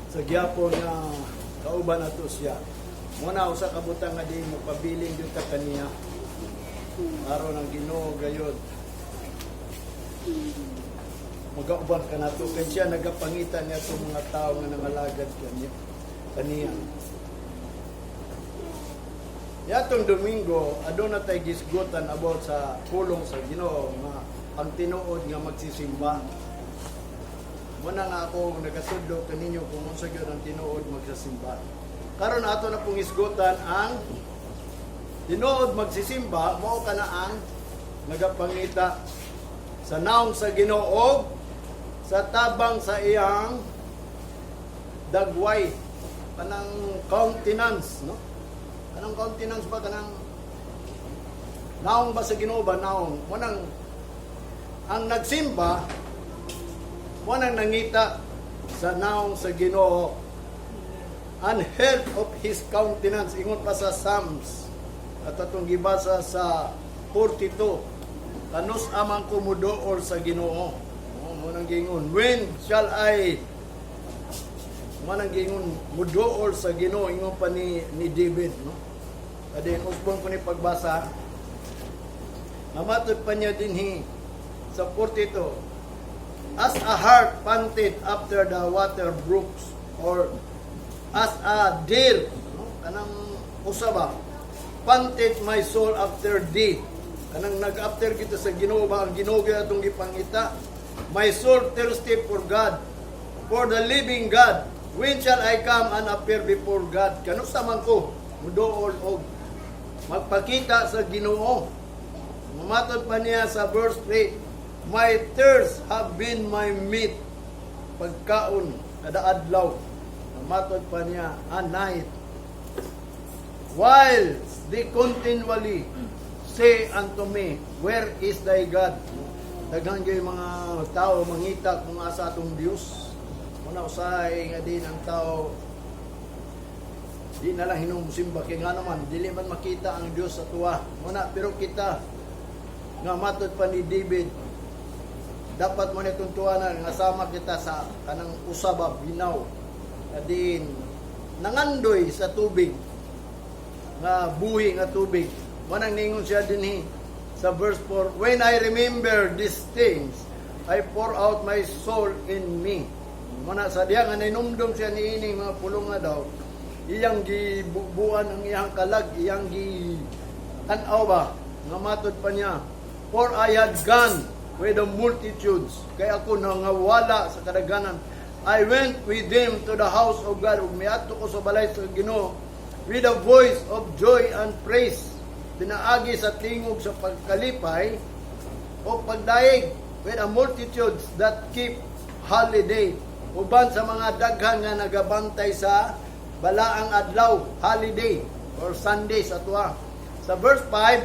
Sa gyapon nga kauban nato siya. Muna usa ka butang nga di magpabilin gyud ta kaniya. Aron ang Ginoo gayod magauban ka nato kay siya nagapangita niya itong mga tao nga nangalagad kaniya. Yatong Domingo, aduna tay gisgutan about sa pulong sa Ginoo nga ang tinuod nga magsisimba. Muna nga ako nagasudlo kaninyo kung unsa gyud ang tinuod magsisimba. Karon ato na pong isgutan ang tinuod magsisimba, mao kana ang nagapangita sa naong sa Ginoo, sa tabang sa iyang dagway, kanang countenance, no? Kanang countenance ba, kanang naong ba sa Ginoo ba, naong mo nang ang nagsimba, mo nang nangita sa naong sa Ginoo and help of His countenance. Ingon pa sa Psalms at atong gibasa sa 42, "Kanus-a man ko muduol sa Ginoo?" Oh, mo nang giingon, "When shall I," mo nang giingon, "muduol sa Ginoo?" Ingon pa ni David, no? Adi usbon ko ni pagbasa. Mamatod pa niya dinhi sa 42, "As a hart panted after the water brooks or as a deer," no? Kanang usa ba, "panted my soul after thee." Kanang nag-after kita sa Ginoo ba, ang Ginoo gyud atong gipangita. "My soul thirsty for God, for the living God. When shall I come and appear before God?" Kanus-a man ko muduol og magpakita sa Ginoo? Mamatod pa niya sa verse 3, "My tears have been my meat," pagkaon kada adlaw. Matod pa niya, "a night. While they continually say unto me, 'Where is thy God?'" Daghan gyud mga tao mangita kung asa atong Dios. Muna usahay nga din ang tao di na lang hinuom simba kay nga naman dili man makita ang Dios sa tuwa. Muna pero kita nga matod pa ni David, dapat mo na tuntuanan nga sama kita sa kanang usaba binaw na diin nangandoy sa tubig nga buhi nga tubig. Manang ningon siya dinhi sa verse 4, "When I remember these things, I pour out my soul in me." Muna sa diya nga nainumdum siya niini mga pulong nga daw iyang gibubuan ang iyang kalag, iyang gi tan-aw ba nga matod pa niya, "For I had gone with the multitudes," kay ako nangawala sa kadaghanan. "I went with them to the house of God," ug miadto ko sa balay sa Ginoo, "with a voice of joy and praise," pinaagi sa tingog sa pagkalipay o pagdayeg, "with a multitudes that keep holiday," uban sa mga daghan nga nagabantay sa balaang adlaw, holiday or Sunday sa tuwa. Sa verse 5,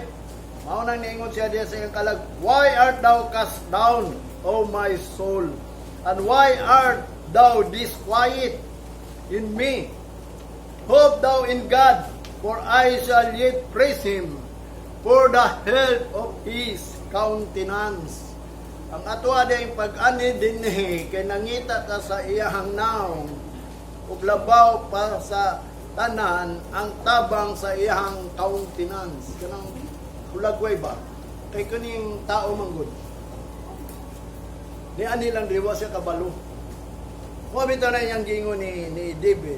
mao nang niingon siya diya sa iyang kalag, "Why art thou cast down, O my soul? And why art thou disquiet in me? Hope thou in God, for I shall yet praise Him for the help of His countenance." Ang ato yung pag-ani dinhi kay nangita ta sa iyahang naong ug labaw pa sa tanan ang tabang sa iyahang countenance, kanang hulagway ba kay kaning tao manggod ni ani lang diwa siya kabalo. Mo bitaw na iyang giingon ni David,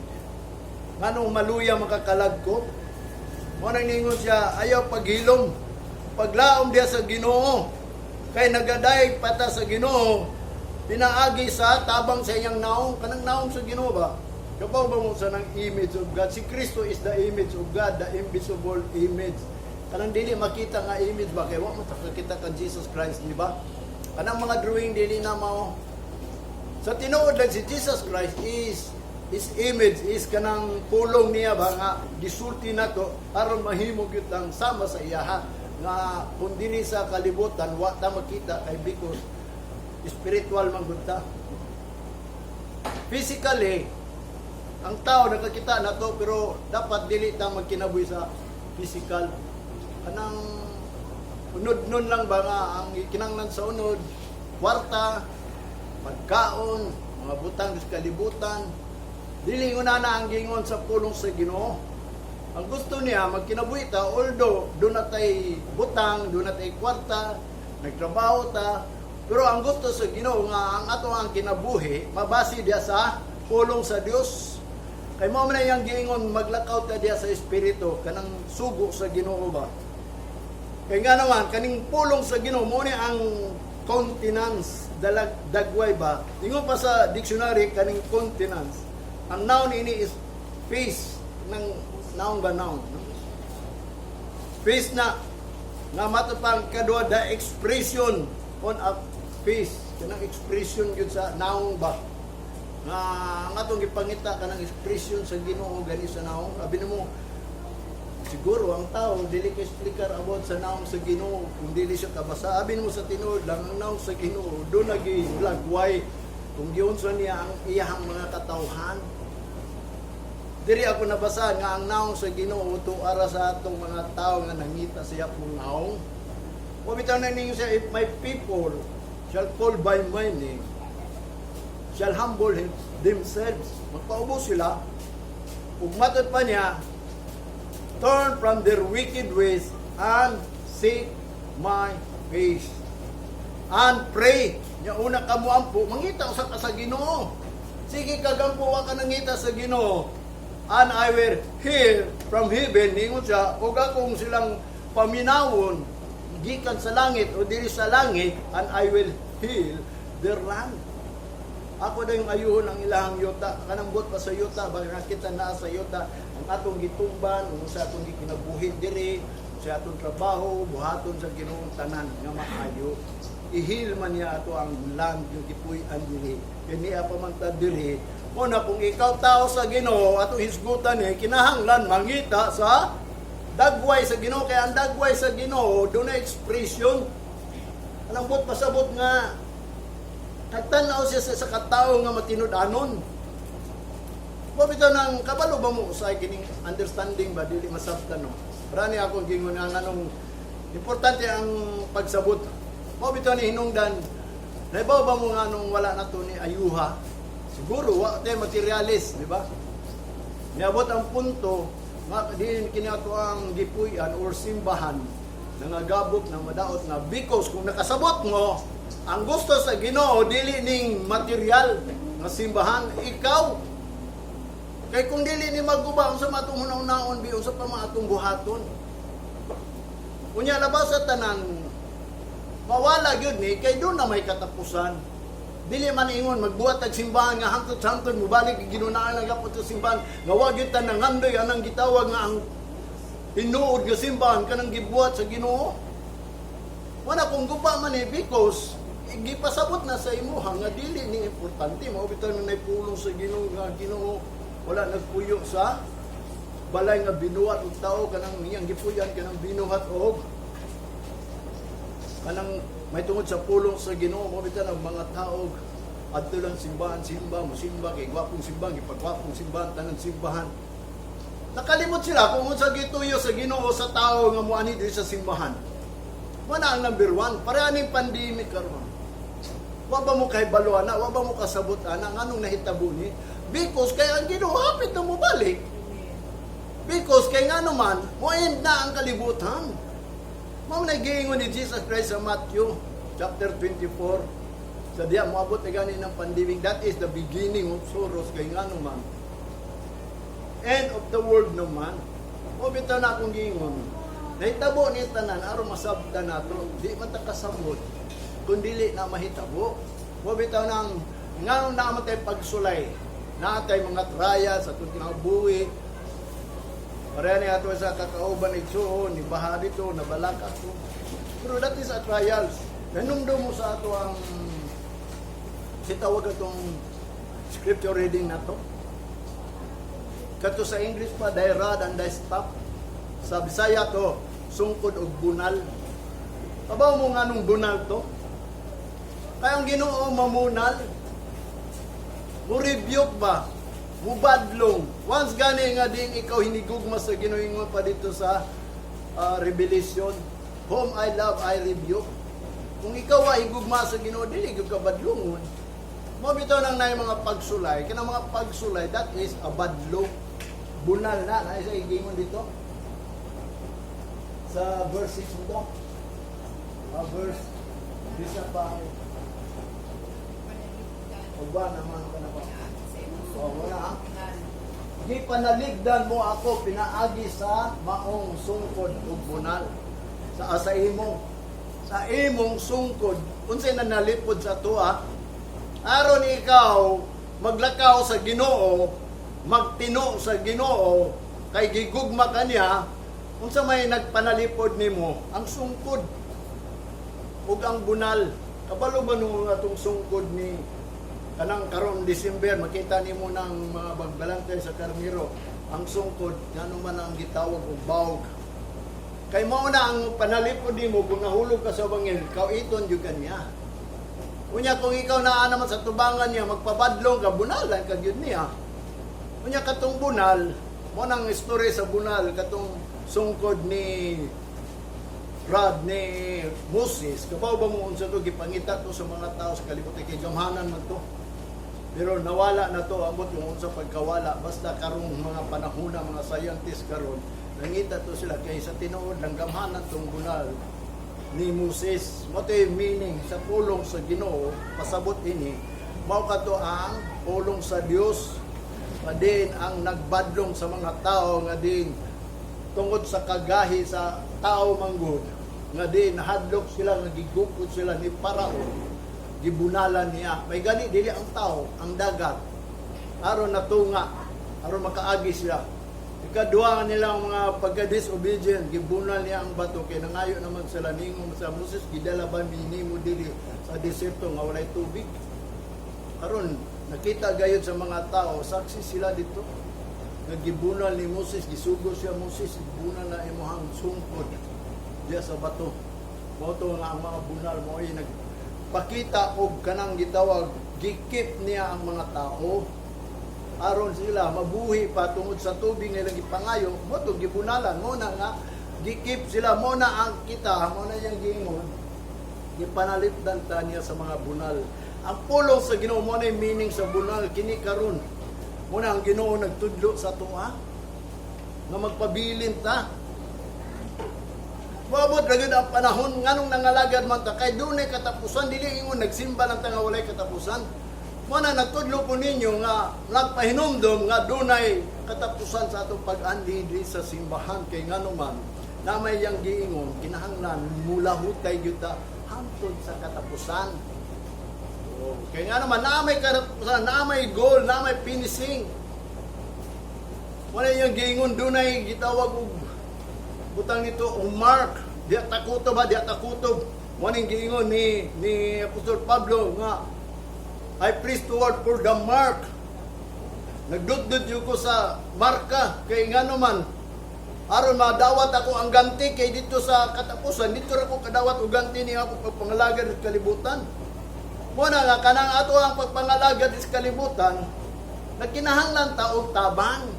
nganong maluya makakalag ko? Mo nang ningon siya, ayaw paghilom, paglaom diya sa Ginoo kay nagadayeg pa ta sa Ginoo pinaagi sa tabang sa iyang naong, kanang naong sa Ginoo ba. Kabaw ba mo sa nang image of God? Si Kristo is the image of God, the invisible image, kanang dili makita nga image ba, kay wa mo ta kakita kan Jesus Christ, di ba? Kanang mga drawing dili na mao. Sa tinuod lang, si Jesus Christ is His image is kanang pulong niya ba nga gisulti nato aron mahimo gyud ang sama sa iyaha nga kung dinhi sa kalibutan wa ta makita kay because spiritual man gud ta. Physically, ang tao nakakita nato, pero dapat dili ta magkinabuhi sa physical, kanang unod nun lang ba nga ang ikinanglan sa unod, kwarta, pagkaon, mga butang sa kalibutan. Dili na na ang gingon sa pulong sa Ginoo. Ang gusto niya magkinabuhi ta, although duna tay butang, duna tay kwarta, nagtrabaho ta, pero ang gusto sa Ginoo nga ang ato ang kinabuhi mabase diya sa pulong sa Dios. Kay mao man iyang giingon, maglakaw ta diya sa espiritu, kanang sugo sa Ginoo ba. Kay nga naman kaning pulong sa Ginoo mo ni ang countenance, dalag dagway ba. Ingon pa sa dictionary kaning countenance. Ang noun ini is face ng noun ba, noun, no? Face na nga mato pang kadua, the expression on a face, kanang expression gyud sa naong ba, nga ang atong gipangita kanang expression sa Ginoo gani sa naong. Abi nimo siguro ang tao dili ka explicar about sa naong sa Ginoo kung dili siya kabasa. Abi nimo sa tinuod lang, ang naong sa Ginoo do nagilagway kung giunsa niya ang iyahang mga katawhan. Diri ako nabasa nga ang naong sa Ginoo tuara sa atong mga tao nga nangita sa iyang naong. Wa bitaw na ninyo siya, "If my people shall call by my name, shall humble themselves." Magpaubos sila. Ug matod pa niya, "Turn from their wicked ways and seek my face. And pray." Nya una ka mo ampo, mangita usa ka sa Ginoo. Sige kagampo, wa ka nangita sa Ginoo. "And I will hear from heaven," ningon siya, ug akong silang paminawon gikan sa langit o diri sa langit, "and I will heal their land." Ako na yung ayuhon ang ilahang yuta. Kanang buot pa sa yuta, baka kita naa sa yuta, ang atong gitumban, kung sa atong gikinabuhi diri, sa atong trabaho, buhaton sa Ginoong tanan nga maayo. I-heal man niya ato ang land yung gipuy-an diri. Kaya niya pa man ta diri. Mo na kung ikaw tao sa Ginoo, atong hisgutan eh, kinahanglan mangita sa dagway sa Ginoo. Kaya ang dagway sa Ginoo, duna expression. Anang buot pasabot nga nagtanaw siya sa katao nga matinud-anon. Wa bitaw nang kabalo ba mo usay kining understanding ba, dili masabtan, no. Rani ako gingon nga nganong importante ang pagsabot. Mao bitaw ni hinungdan, naibaw ba mo nga nung wala na to ni ayuha? Siguro wa tayo materialist, di ba? Niabot ang punto nga diin kini ato ang gipuy-an or simbahan nangagabot ng madaot na, because kung nakasabot mo ang gusto sa Ginoo dili ning material nga simbahan, ikaw. Kay kung dili ni maguba, unsa man atong hunahunaon bi, unsa pa man atong buhaton? Unya labas sa tanan, mawala gyud ni kay doon na may katapusan. Dili man ingon magbuhat og simbahan nga hangtod sa hangtod mobalik ginunaan lang gapon sa simbahan nga wa gyud ta nangandoy anang gitawag nga ang tinuod nga simbahan, kanang gibuhat sa Ginoo. Wala kung guba man eh, because gipasabot na sa imuha nga dili ni importante. Mao bitaw na pulong sa Ginoo nga Ginoo wala nagpuyo sa balay nga binuhat og tao, kanang iyang gipuyan kanang binuhat og kanang may tungod sa pulong sa Ginoo. Mo bitaw ang mga tao adto lang simbahan, simba mo simba kay gwapong simbahan, gipagwapong simbahan, tanan simbahan. Nakalimot sila kung unsa gituyo sa Ginoo sa tao nga moani diri sa simbahan. Wala ang number one. Pareha ning pandemic karon. Wa ba mo kahibalo ana? Wa ba mo kasabot ana nganong nahitabo ni? Because kay ang Ginoo hapit na mobalik. Because kay nga naman, mo end na ang kalibutan. Mao na giingon ni Jesus Christ sa Matthew chapter 24. Sa diya moabot na gani ng pandemic. That is the beginning of sorrows, kay nga naman end of the world naman. O bitaw na akong giingon. Nahitabo ni tanan aron masabtan nato, di man ta kasabot kung dili na mahitabo. O bitaw nang nganong naa man tay pagsulay, naa tay mga trials sa atong kinabuhi. Pareha ni ato sa kakauban igsuon, ni baha dito, nabalaka to. Pero that is a trials. Nanumdum mo sa ato ang si tawag atong scripture reading na to. Kato sa English pa, "Thy rod and thy staff." Sa Bisaya to, sungkod og bunal. Kabaw mo nga nung bunal to? Kaya ang Ginoo mamunal. Mo rebuke ba? Mubadlong. Once gani nga din ikaw hinigugma sa Ginoo, ingon pa dito sa Revelation, "Whom I love, I rebuke." Kung ikaw ay higugma sa Ginoo, dili gyud ka badlongon. Mo bitaw nang naay mga pagsulay, kanang mga pagsulay, that is a bad law. Bunal na, na sa igingon dito. Sa verse 6 mo to. Verse, bisa pa, o ba naman ka na ba? Oh, wala ah. Gipanaligdan mo ako pinaagi sa maong sungkod ug bunal. Sa imong sungkod, unsay nanalipod sa tuwa? Aron ikaw maglakaw sa Ginoo, magtino sa Ginoo, kay gigugma ka niya, unsa may nagpanalipod nimo? Ang sungkod ug ang bunal. Kabalo ba nung atong sungkod ni kanang karon December, makita nimo ng mga bagbalante sa karniro ang sungkod, ngano man ang gitawag og bawg? Kay mao na ang panalipod nimo kung nahulog ka sa bangil, kauiton jud ka niya. Unya kung ikaw naa naman sa tubangan niya, magpabadlong ka, bunalan ka gyud niya. Unya katong bunal, mo nang istorya sa bunal, katong sungkod ni rod ni Moses, kabaw ba mo unsa to, gipangita to sa mga tao sa kalibutan kay gamhanan man to. Pero nawala na to, ambot yung unsa pagkawala, basta karong mga panahon na mga scientist karon, nangita to sila kay sa tinuod lang gamhanan tong bunal ni Moses. Mo to yung meaning sa pulong sa Ginoo, pasabot ini, mao kato ang pulong sa Dios nga din ang nagbadlong sa mga tao nga din tungod sa kagahi sa tao manggod nga din nahadlok sila nga gigukod sila ni Parao, gibunalan niya. May gani dili ang tao, ang dagat, aron natunga, aron makaagi sila. Ikaduha nilang mga pagka-disobedient, gibunal niya ang bato kay nangayo naman sila, ningon sa Moses, "Gidala ba mi nimo diri sa diserto nga walay tubig?" Aron nakita gayud sa mga tao, saksi sila dito nga gibunal ni Moses, gisugo siya Moses, "Gibunal na imong sungkod diya sa bato." Mao to nga ang mga bunal mo ay nagpakita og kanang gitawag gikip niya ang mga tao aron sila mabuhi pa tungod sa tubig nga ilang gipangayo. Mo to gibunalan mo na nga gikip sila. Mo na ang kita, mo na yang giingon, gipanalipdan ta niya sa mga bunal. Ang pulong sa Ginoo, mo na yung meaning sa bunal kini karon. Mo na ang Ginoo nagtudlo sa tuwa nga magpabilin ta. Moabot ra gyud ang panahon, nganong nangalagad man ta kay dunay katapusan, dili ingon nagsimba lang ta nga walay katapusan. Mo na nagtudlo ko ninyo nga nagpahinumdom nga dunay katapusan sa atong pag-andi diri sa simbahan kay ngano man na may yang giingon, kinahanglan mulahutay gyud ta hangtod sa katapusan. Oh, kay nga naman na may katapusan, na may goal, na may finishing. Wala yung giingon, dunay gitawag og butang nito og mark. Diya takutob ba, diya takutob. Mo ning giingon ni Apostol Pablo nga "I press toward for the mark." Nagdudod ko sa marka kay ngano man aron madawat ako ang ganti kay dito sa katapusan dito ra ko kadawat og ganti ni ako pagpangalagad sa kalibutan. Mo na nga kanang ato ang pagpangalagad sa kalibutan, nagkinahanglan ta og tabang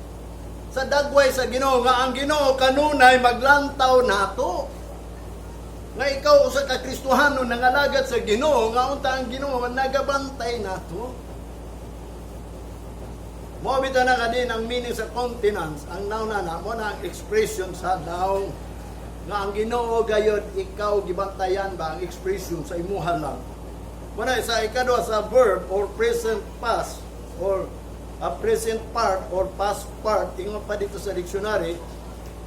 sa dagway sa Ginoo nga ang Ginoo kanunay maglantaw nato. Nga ikaw usa ka Kristohano nangalagad sa Ginoo nga unta ang Ginoo nagabantay nato. Mo bitaw na ka din ang meaning sa countenance, ang noun na mo na ang expression sa noun nga ang Ginoo gayod ikaw gibantayan ba, ang expression sa imuha lang. Mo na sa ikaduha, sa verb or present past or a present part or past part, ingon pa dito sa dictionary,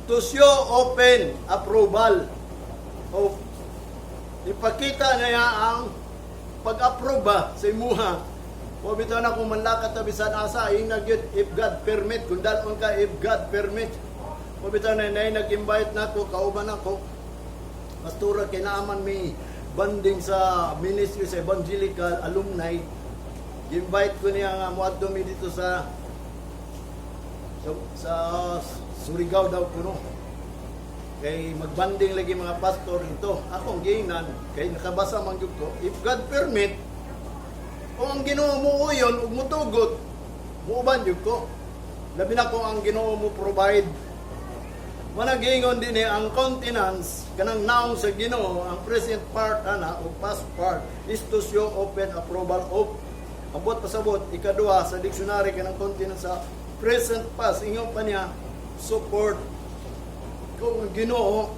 to show open approval of, ipakita niya ang pag-approve sa imuha. O bitaw na kung manlakat ta bisan asa, ingna gyud, "If God permit." Kung dalon ka, "If God permit." O bitaw na nay nag-invite nako, kauban ako. Pastora, kinaaman may bonding sa ministry sa evangelical alumni. Invite ko niya nga moadto mi dito sa Surigao daw kuno. Kay magbanding lagi mga pastor ito. Akong giingnan kay nakabasa man gyud ko, "If God permit," kung ang Ginoo mo uyon ug mutugot, muuban jud ko. Labi na kung ang Ginoo mo provide. Mana giingon din ang countenance, kanang noun sa Ginoo, ang present part ana o past part is to show open approval of. Ambot pasabot, ikaduha sa dictionary kanang continent sa present past, ingon pa niya support. Kung ang Ginoo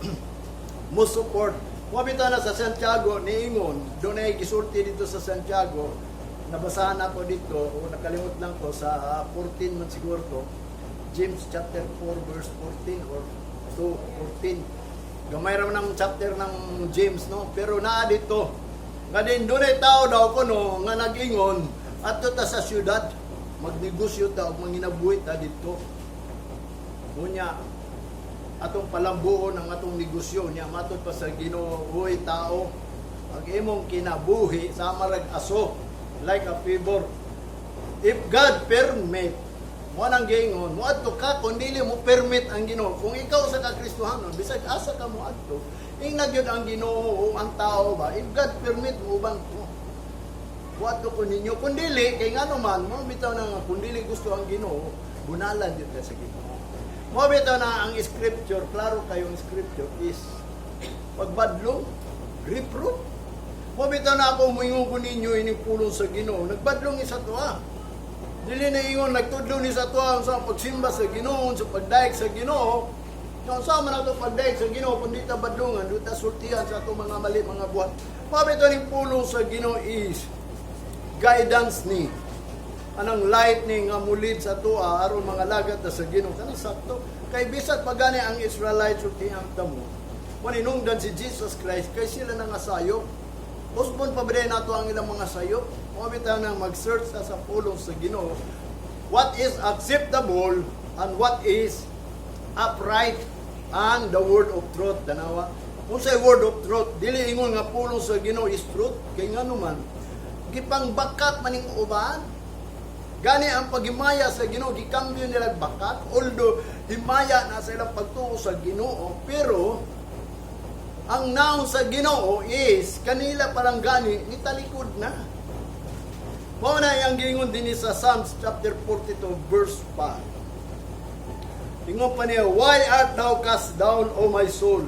mo support. Wabita na sa Santiago niingon, doon ay gisulti dito sa Santiago, nabasahan ako dito, o nakalimot lang ko sa 14 man siguro to, James chapter 4 verse 14 or 2, 14. Gamay ra man ang chapter ng James, no? Pero naa dito. Nga din, doon ay tao daw kuno nga nag-ingon, adto ta sa syudad, magnegosyo ta og manginabuhi ta dito. Unya, atong palambuon ang atong negosyo niya, matod pa sa Ginoo, "Uy tao, ang imong kinabuhi sama rag aso, like a fever. If God permit," mo nang giingon, "moadto ka kung dili mo permit ang Ginoo." Kung ikaw sa ka Kristohanon, bisag asa ka moadto, ingna gyud ang Ginoo o ang tao ba, if God permit mo uban ko, moadto ko ninyo. Kung dili, kay ngano man mo bitaw na nga kung dili gusto ang Ginoo, bunalan gyud ka sa Ginoo. Mo bitaw na ang scripture, klaro kayo ang scripture is pagbadlong, reproof. Mo bitaw na ako muingon ko ninyo ining pulong sa Ginoo, nagbadlong isa to. Dili na ingon nagtudlo ni sa tuwa sa pagsimba sa Ginoo, sa pagdayeg sa Ginoo. Kung sa man ato pagdayeg sa Ginoo kun di ta badlongan, di ta sultihan sa ato mga mali mga buhat. Mo bitaw ning pulong sa Ginoo is guidance ni anang light ni nga mulid sa tuwa aron mga lagat ta sa Ginoo, kanang sakto. Kay bisag pagani ang Israelites, sultihan ta mo, maninungdan si Jesus Christ kay sila na nga sayop. Usbon pa ba nato ang ilang mga sayop? Mo bitaw nang mag-search sa pulong sa Ginoo what is acceptable and what is upright and the word of truth. Tanawa, unsay word of truth? Dili ingon nga pulong sa Ginoo is truth, kay ngano man gipangbakat maning uban. Gani ang paghimaya sa Ginoo gikambyo nila bakat, although himaya na sa ilang pagtuo sa Ginoo, pero ang naong sa Ginoo is kanila parang gani nitalikod na. Mao na iyang giingon din sa Psalms chapter 42 verse 5. Ingon pa niya, "Why art thou cast down, O my soul?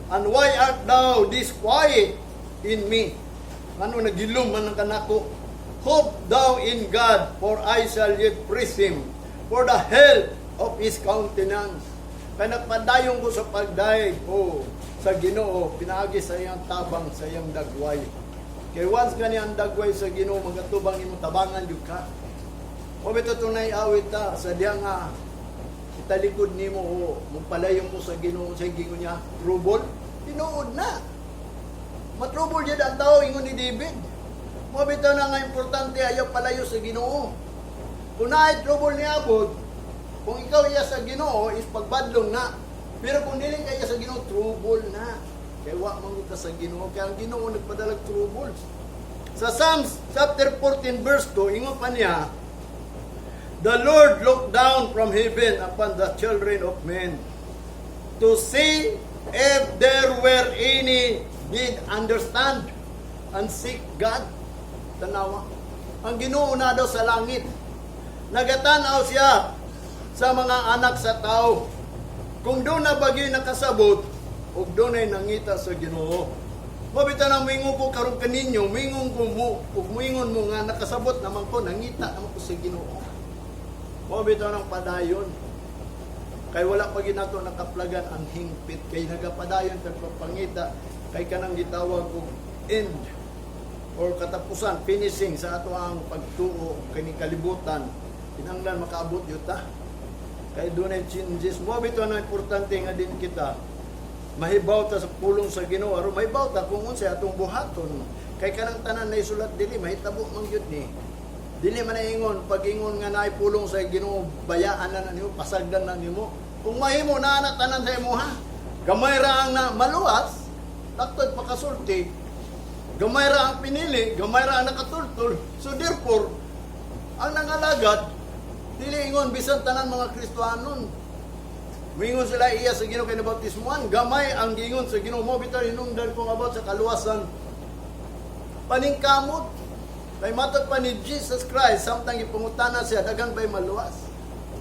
And why art thou disquiet in me?" Ano nagilom man ang kanako? "Hope thou in God, for I shall yet praise Him for the help of His countenance." Kaya nagpadayon ko sa pagdayeg o sa Ginoo, pinaagi sa iyang tabang, sa iyang dagway. Kay once gani ang dagway sa Ginoo magatubang imo, tabangan jud ka. O bito tunay awit ta sa diya nga italikod nimo o mupalayon mo sa Ginoo, sa gingon niya, trouble, tinuod na. Matrouble jud ang tao, ingon ni David. Mo bitaw na nga importante ayaw palayo sa Ginoo. Kung naay trouble ni abot, kung ikaw iya sa Ginoo is pagbadlong na. Pero kung dili ka iya sa Ginoo, trouble na. Kay wa man ka sa Ginoo, kay ang Ginoo nagpadalag troubles. Sa Psalms chapter 14 verse 2, ingon pa niya, "The Lord looked down from heaven upon the children of men to see if there were any did understand and seek God." Tanawa. Ang Ginoo na daw sa langit. Nagatanaw siya sa mga anak sa tao. Kung doon na bagay nakasabot, ug doon ay nangita sa Ginoo. Mabita na moingon ko karon kaninyo, moingon ko mo, ug moingon mo nga nakasabot naman ko, nangita naman ko sa Ginoo. Mabita ng padayon. Kay wala pa ginato nakaplagan ang hingpit, kay nagapadayon tag pagpangita kay kanang gitawag og end or katapusan, finishing sa ato ang pagtuo kini kalibutan, kinahanglan makaabot yun ta. Kay dunay changes. Mo bitaw na importante nga din kita mahibaw ta sa pulong sa Ginoo aron mahibaw ta kung unsay atong buhaton. Kay kanang tanan na isulat dili mahitabo man gyud ni. Dili man ingon pag-ingon nga naay pulong sa Ginoo, bayaan na nimo, pasagdan na nimo. Kung mahimo na na tanan sa imo ha. Gamay ra ang na maluwas, taktod pakasulti. Gamay ra ang pinili, gamay ra ang nakatultol. So therefore, ang nangalagad dili ingon bisan tanan mga Kristohanon. Mingon sila iya sa Ginoo kay nabautismuhan, gamay ang giingon sa Ginoo. Mo bitaw hinungdan kong about sa kaluwasan. Paningkamot. Kay matod pa ni Jesus Christ, samtang ipangutana siya, "Daghan ba'y maluwas?"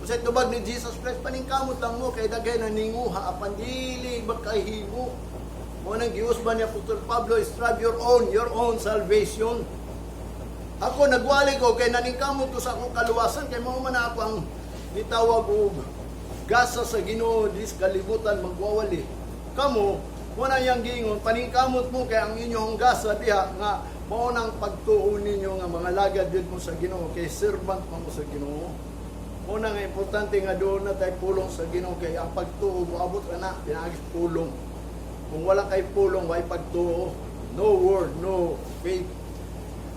Unsay tubag ni Jesus Christ? "Paningkamot lang mo kay daghay na ninguha apan dili makahimo." Mo nang giusban ni Apostol Pablo, "Strive your own salvation." Ako nagwali ko kay naningkamot ko sa akong kaluwasan kay mao man na ako ang gitawag og gasa sa Ginoo dis kalibutan magwawali. Kamo mo na iyang giingon, paningkamot mo kay ang inyong gasa diha nga mao nang pagtuo ninyo nga mga lagad jud mo sa Ginoo kay servant man mo sa Ginoo. Mo na nga importante nga doon na tayo pulong sa Ginoo kay ang pagtuo moabot ra na pinaagi sa pulong. Kung wala kay pulong, way pagtuo. No word, no faith.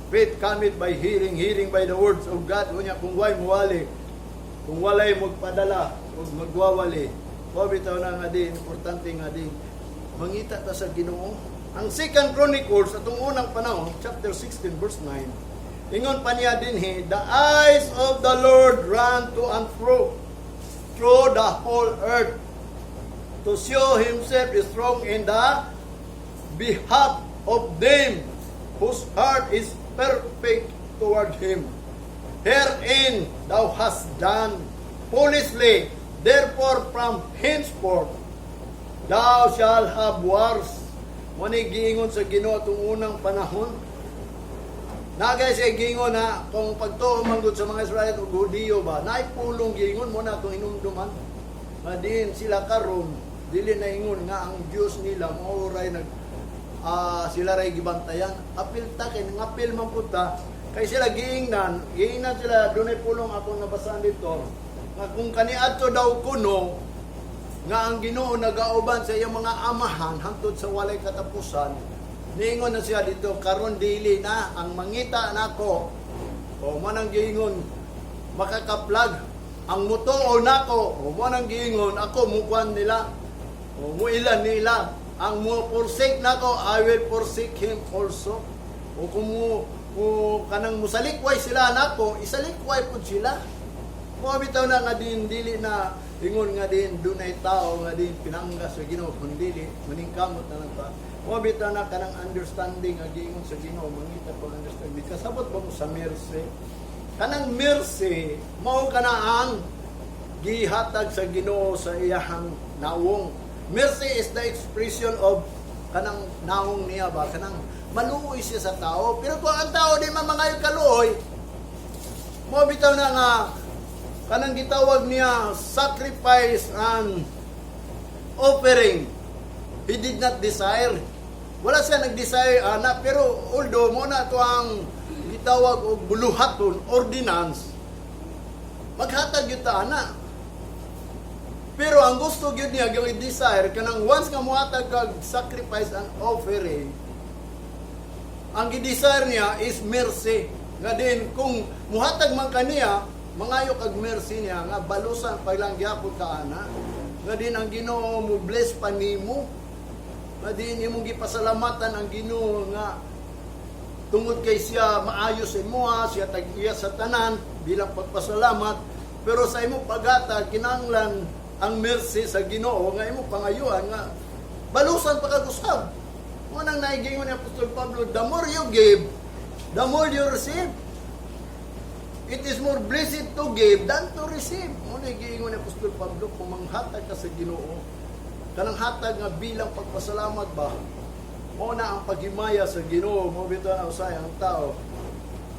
Faith cometh by hearing, hearing by the words of God. Unya kung way muwali, kung walay magpadala o magwawali, wa bitaw na nga di importante nga di mangita ta sa Ginoo. Ang Second Chronicles atong unang panahon, chapter 16 verse 9. Ingon pa niya dinhi, "The eyes of the Lord run to and fro through the whole earth to show himself strong in the behalf of them whose heart is perfect toward him. Herein thou hast done foolishly, therefore from henceforth thou shalt have wars." Mo ni giingon sa Ginoo atong unang panahon. Nagay siya giingon na kung pagtuo manggod sa mga Israel ug Hudiyo ba, naay pulong giingon mo na atong hinumduman. Nga diin sila karon dili na ingon nga ang Dios nila mao ray nag sila ray gibantayan. Apil ta kay ngapil man pud ta kay sila giingnan, giingnan sila. Dunay pulong akong nabasaan dito nga kung kaniadto daw kuno nga ang Ginoo nagauban sa iyang mga amahan hangtod sa walay katapusan. Niingon na siya dito, karon dili na ang mangita nako o mo nang giingon makakaplag ang mutuo nako o mo nang giingon ako mukuan nila o muilan nila. Ang mo forsake nako, I will forsake him also. O kung mo kanang musalikway sila nako, isalikway pud sila. Mo bitaw na nga din dili na ingon nga din dunay tao nga din pinangga sa Ginoo kun dili maningkamot na lang ta. Mo bitaw na kanang understanding nga giingon sa Ginoo, mangita pag understanding. Kasabot ba mo sa mercy? Kanang mercy mao kana ang gihatag sa Ginoo sa iyahang nawong. Mercy is the expression of kanang nawong niya ba, kanang maluoy siya sa tao. Pero kung ang tao di man mangayo kaluoy, mo bitaw na nga kanang gitawag niya sacrifice and offering, he did not desire. Wala siya nag-desire ana, pero although mo na to ang gitawag og buluhaton, ordinance, maghatag gyud ta ana. Pero ang gusto gyud niya, gyud desire, kanang once nga mohatag kag sacrifice and offering, ang gi-desire niya is mercy. Nga din kung muhatag man kaniya, mangayo kag mercy niya nga balusan pa lang gyapon ka ana. Nga din ang Ginoo mo bless pa nimo. Nga din imong gipasalamatan ang Ginoo nga tungod kay siya maayo sa imoha, siya tag-iya sa tanan bilang pagpasalamat. Pero sa imong paghatag, kinahanglan ang mercy sa Ginoo nga imong pangayuan nga balusan pa kag usab. Mo nang naigingon ni Apostol Pablo, "The more you give, the more you receive. It is more blessed to give than to receive." Mo na giingon ni Apostol Pablo, kung manghatag ka sa Ginoo, kanang hatag nga bilang pagpasalamat ba, mo na ang paghimaya sa Ginoo. Mo bitaw na usay ang tao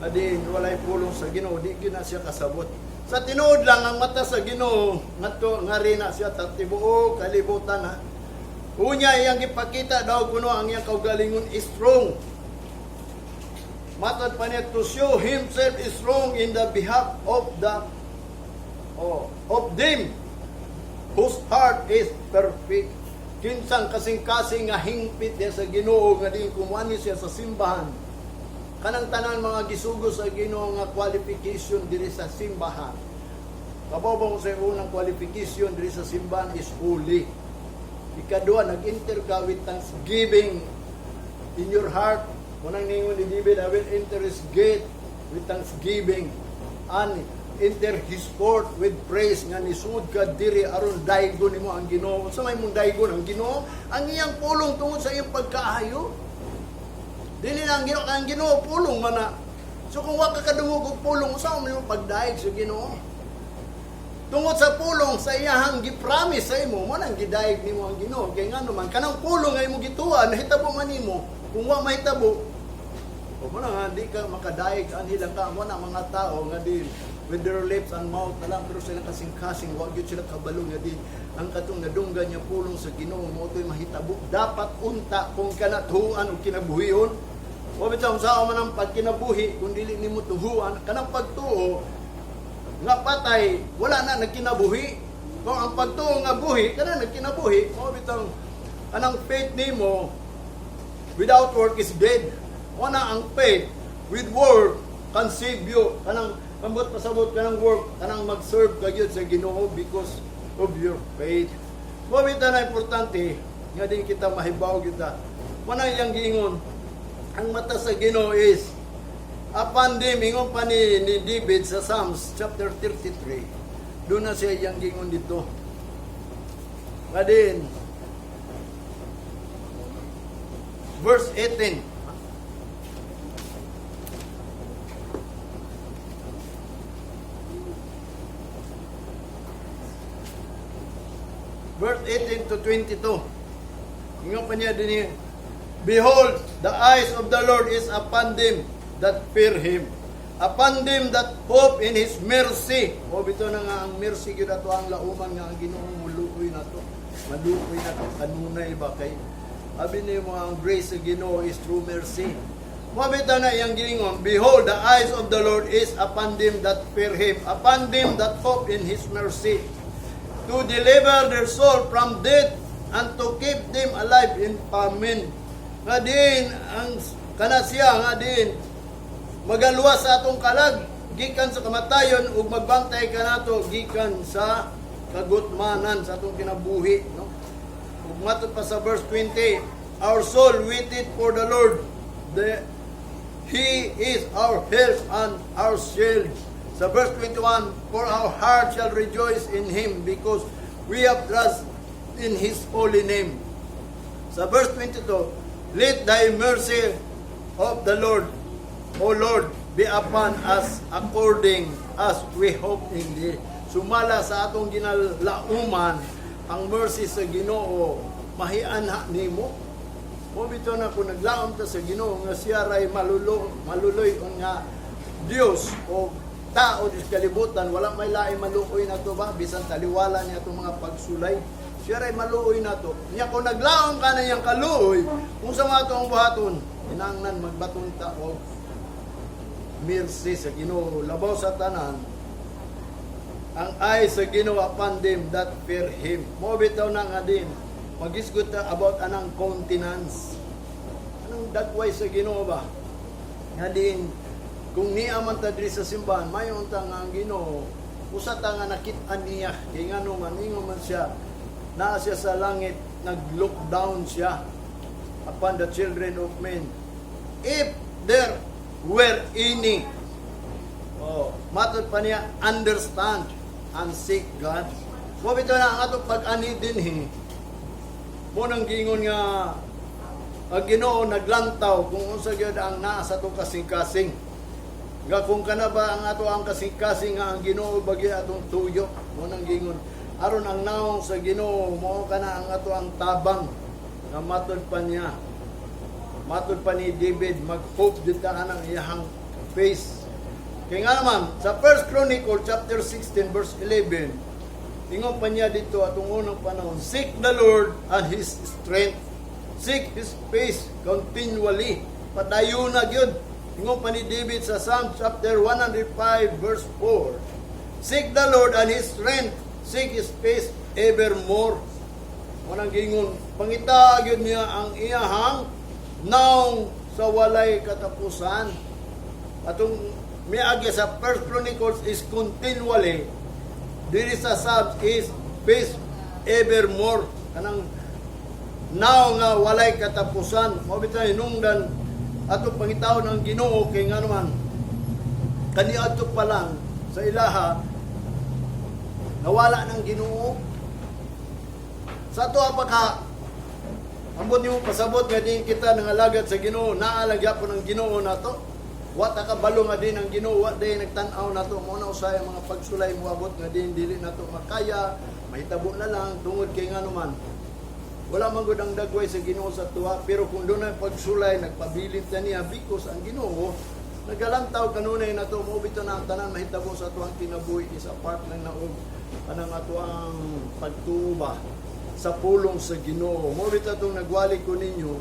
na din walay pulong sa Ginoo, di gyud na siya kasabot. Sa tinuod lang, ang mata sa Ginoo ngadto ngari na siya ta tibuok kalibutan ha. Unya iyang gipakita daw kuno ang iyang kaugalingon is strong. Matod pa niya, to show himself is strong in the behalf of them whose heart is perfect. Kinsang kasing-kasing nga hingpit niya sa Ginoo nga din kumuani siya sa simbahan. Kanang tanan mga gisugo sa Ginoo nga qualification diri sa simbahan. Kabaw ba mo sa unang qualification diri sa simbahan is holy. Ikaduha, nag-enter ka with thanksgiving in your heart. Munang ningon ni David, "I will enter his gate with thanksgiving and enter his court with praise," nga nisud ka diri aron daygon nimo ang Ginoo. Unsa may mong daygon ang Ginoo? Ang iyang pulong tungod sa iyang pagkaayo. Dili na ang Ginoo pulong man na. So kung wa ka kadungog og pulong, unsa man imong pagdayeg sa Ginoo? Tungod sa pulong sa iyahang gi-promise sa imo, mo nang gidayeg nimo ang Ginoo. Kay ngano man kanang pulong nga imong gituan, nahitabo man nimo. Kung wa mahitabo, O mo na nga di ka makadaig anhi lang ka mo na mga tao nga di with their lips and mouth na lang, pero silang kasing-kasing wa gyud sila kabalo nga di ang katong nadunggan niya pulong sa Ginoo mo to'y mahitabo. Dapat unta kung kanatuan o kinabuhion. Wa bitaw sa man ang pagkinabuhi kung dili nimo tuhuan kanang pagtuo nga patay, wala na nagkinabuhi. Kung ang pagtuo nga buhi, kana nagkinabuhi, mao bitang anang faith nimo without work is dead. Wala ang faith with work can save you. Kanang kambot pasabot kanang work, kanang mag-serve ka gyud sa Ginoo because of your faith. Mao bitaw na importante nga din kita mahibaw kita. Wala iyang giingon, ang mata sa Ginoo is upon them, ingon pa ni David sa Psalms chapter 33. Doon na siya iyang gingon dito. Nga din, verse 18. Verse 18 to 22. Ingon pa niya din niya, "Behold, the eyes of the Lord is upon them that fear Him, upon them that hope in His mercy." O bito na nga ang mercy gyud ato ang lauman nga ang Ginoo muluoy nato. Maluoy nato kanunay ba kay abi ni mo ang grace sa Ginoo is true mercy. Mo bitaw na iyang giingon, "Behold, the eyes of the Lord is upon them that fear Him, upon them that hope in His mercy, to deliver their soul from death and to keep them alive in famine." Nga din ang kana siya nga din magaluwas sa atong kalag gikan sa kamatayon ug magbantay kanato gikan sa kagutmanan sa atong kinabuhi, no? Ug matod pa sa verse 20, "Our soul waited for the Lord, He is our help and our shield." Sa verse 21, "For our heart shall rejoice in Him because we have trust in His holy name." Sa verse 22, "Let thy mercy of the Lord, O Lord, be upon us according as we hope in Thee." Sumala sa atong ginalauman, ang mercy sa Ginoo mahianha nimo. Mo bitaw na kung naglaom ta sa Ginoo nga siya ray maluloy nga Dios o tao di sa kalibutan, wala may lain maluoy nato ba, bisan taliwala niya itong mga pagsulay, siya ray maluoy nato. Niya kung naglaom ka na niyang kaluoy, kung sa mga ang buhaton, kinahanglan magbaton ta og mercy sa Ginoo. Labaw sa tanan, ang eyes sa Ginoo upon them that fear Him. Mo bitaw na nga din magisgot ta about anang countenance, anang dagway sa Ginoo ba, nga din kung niya man ta diri sa simbahan, mayo unta nga ang Ginoo usa ta nga nakit-an niya, kay ngano man, ingon man siya, naa siya sa langit, nag-look down siya upon the children of men, if there were any, oh, matod pa niya, understand and seek God. Mo bitaw na ang atong pag-ani dinhi, mo nang giingon nga ang Ginoo naglantaw kung unsa gyud ang naa sa atong kasing-kasing. Nga kung kana ba ang ato ang kasing-kasing nga ang Ginoo bagi atong tuyo, mo nang giingon aron ang naong sa Ginoo mo kana ang ato ang tabang nga matod pa niya. Matod pa ni David, mag-hope jud ta anang iyahang face. Kaya nga naman, sa 1 Chronicle chapter 16 verse 11, ingon pa niya dito atong unang panahon, "Seek the Lord and His strength. Seek His face continually." Padayon na gyud. Ingon pa ni David sa Psalm chapter 105 verse 4, "Seek the Lord and His strength. Seek His face evermore." Unang gingon, pangita gyud niya ang iyahang naong sa walay katapusan. Atong miagi sa 1 Chronicles is continually, diri sa Psalms is face evermore, kanang now nga walay katapusan. Mao bitaw hinungdan ato pangitaon ang Ginoo, kay ngano man kaniadto pa lang sa ilaha nawala ng Ginoo sa ato pa ka. Ambot nimo pasabot nga din kita nangalagad sa Ginoo, naa lang gyapon ang Ginoo nato. Wa ta kabalo nga din ang Ginoo, wa day nagtan-aw nato. Mo na usay ang mga pagsulay moabot nga din dili nato makaya, mahitabo na lang tungod kay ngano man. Wala man gud ang dagway sa Ginoo sa tuwa, pero kung doon ay pagsulay, nagpabilin ta niya because ang Ginoo nagalantaw kanunay na to. Mao bitaw na ang tanan mahitabo sa atuang kinabuhi is a part lang na og kanang atuang pagtuo ba sa pulong sa Ginoo. Mao bitaw itong nagwali ko ninyo,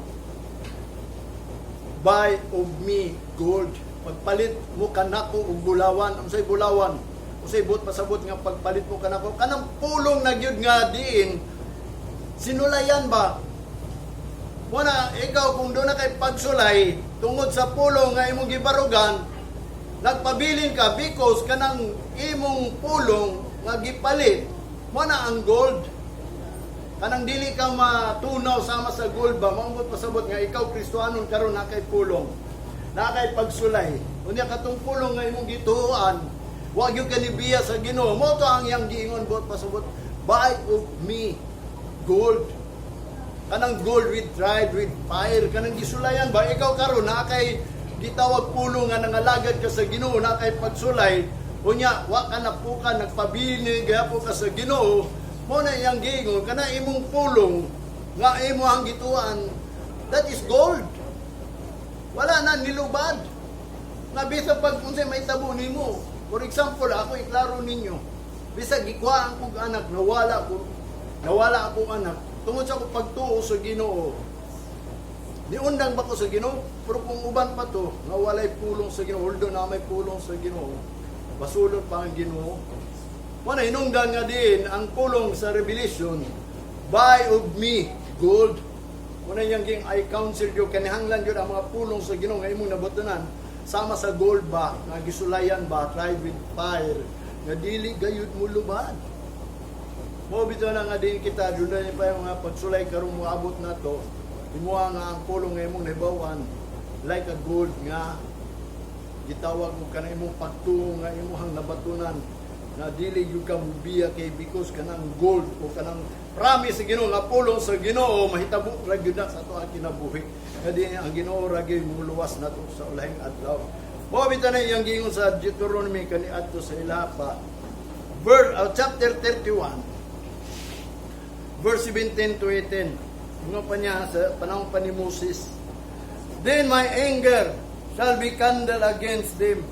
"Buy of me gold." Pagpalit mo kanako og bulawan. Unsay bulawan? Unsay buot pasabot nga pagpalit mo kanako? Kanang pulong na gyud nga diin sinulayan ba? Muna, ikaw kung doon na kay pagsulay, tungod sa pulong nga imong gibarugan, nagpabilin ka because kanang imong pulong nga gipalit, mo na ang gold. Kanang dili ka matunaw sama sa gold ba, mao pasabot nga ikaw Kristohanon karon na kay pulong. Na kay pagsulay. Unya katong pulong nga imong gituoan, wa gyud ka nibiya sa Ginoo. Mao to ang iyang giingon, buot pasabot, "Buy of me gold." Kanang gold with tried with fire, kanang gisulayan ba? Ikaw karon na kay gitawag pulong nga nangalagad ka sa Ginoo, na kay pagsulay, unya wa ka napuka, nagpabili gihapon ka sa Ginoo. Mo na iyang giingon, kana imong pulong nga imo ang gituan, that is gold. Wala na nilubad nga bisag pag unsay mahitabo nimo. For example, ako iklaro ninyo, bisag gikuha ang kog anak, nawala akong anak, tungod sa akong pagtuo sa Ginoo, niundang ba ko sa Ginoo? Pero kung uban pa to nga walay pulong sa Ginoo, although na may pulong sa Ginoo, basulon pa ang Ginoo. Wala hinungdan nga din ang pulong sa Revelation, "Buy of me gold." Una niyang ging I counsel you, kanihanglan yun ang mga pulong sa Ginoo nga imong nabutunan, sama sa gold ba, nga gisulayan ba, tried with fire, nga dili gayud mo lubad. Mo bitaw na nga din kita, doon na pa yung mga pagsulay karong moabot na to, imuha nga ang pulong nga imong nahibawan, like a gold nga gitawag mo kana imong pagtuo nga imong nabatunan na dili gyud ka mubiya kay because kanang gold o kanang promise sa Ginoo nga pulong sa Ginoo, mahitabo ra gyud na sa ato ang kinabuhi nga di ang Ginoo ra gyud muluwas nato sa ulahing adlaw. Mao bitaw na iyang giingon sa Deuteronomy kaniadto sa ilapa verse chapter 31 verse 17 to 18. Nga pa niya sa panahon pa ni Moses, "Then my anger shall be kindled against them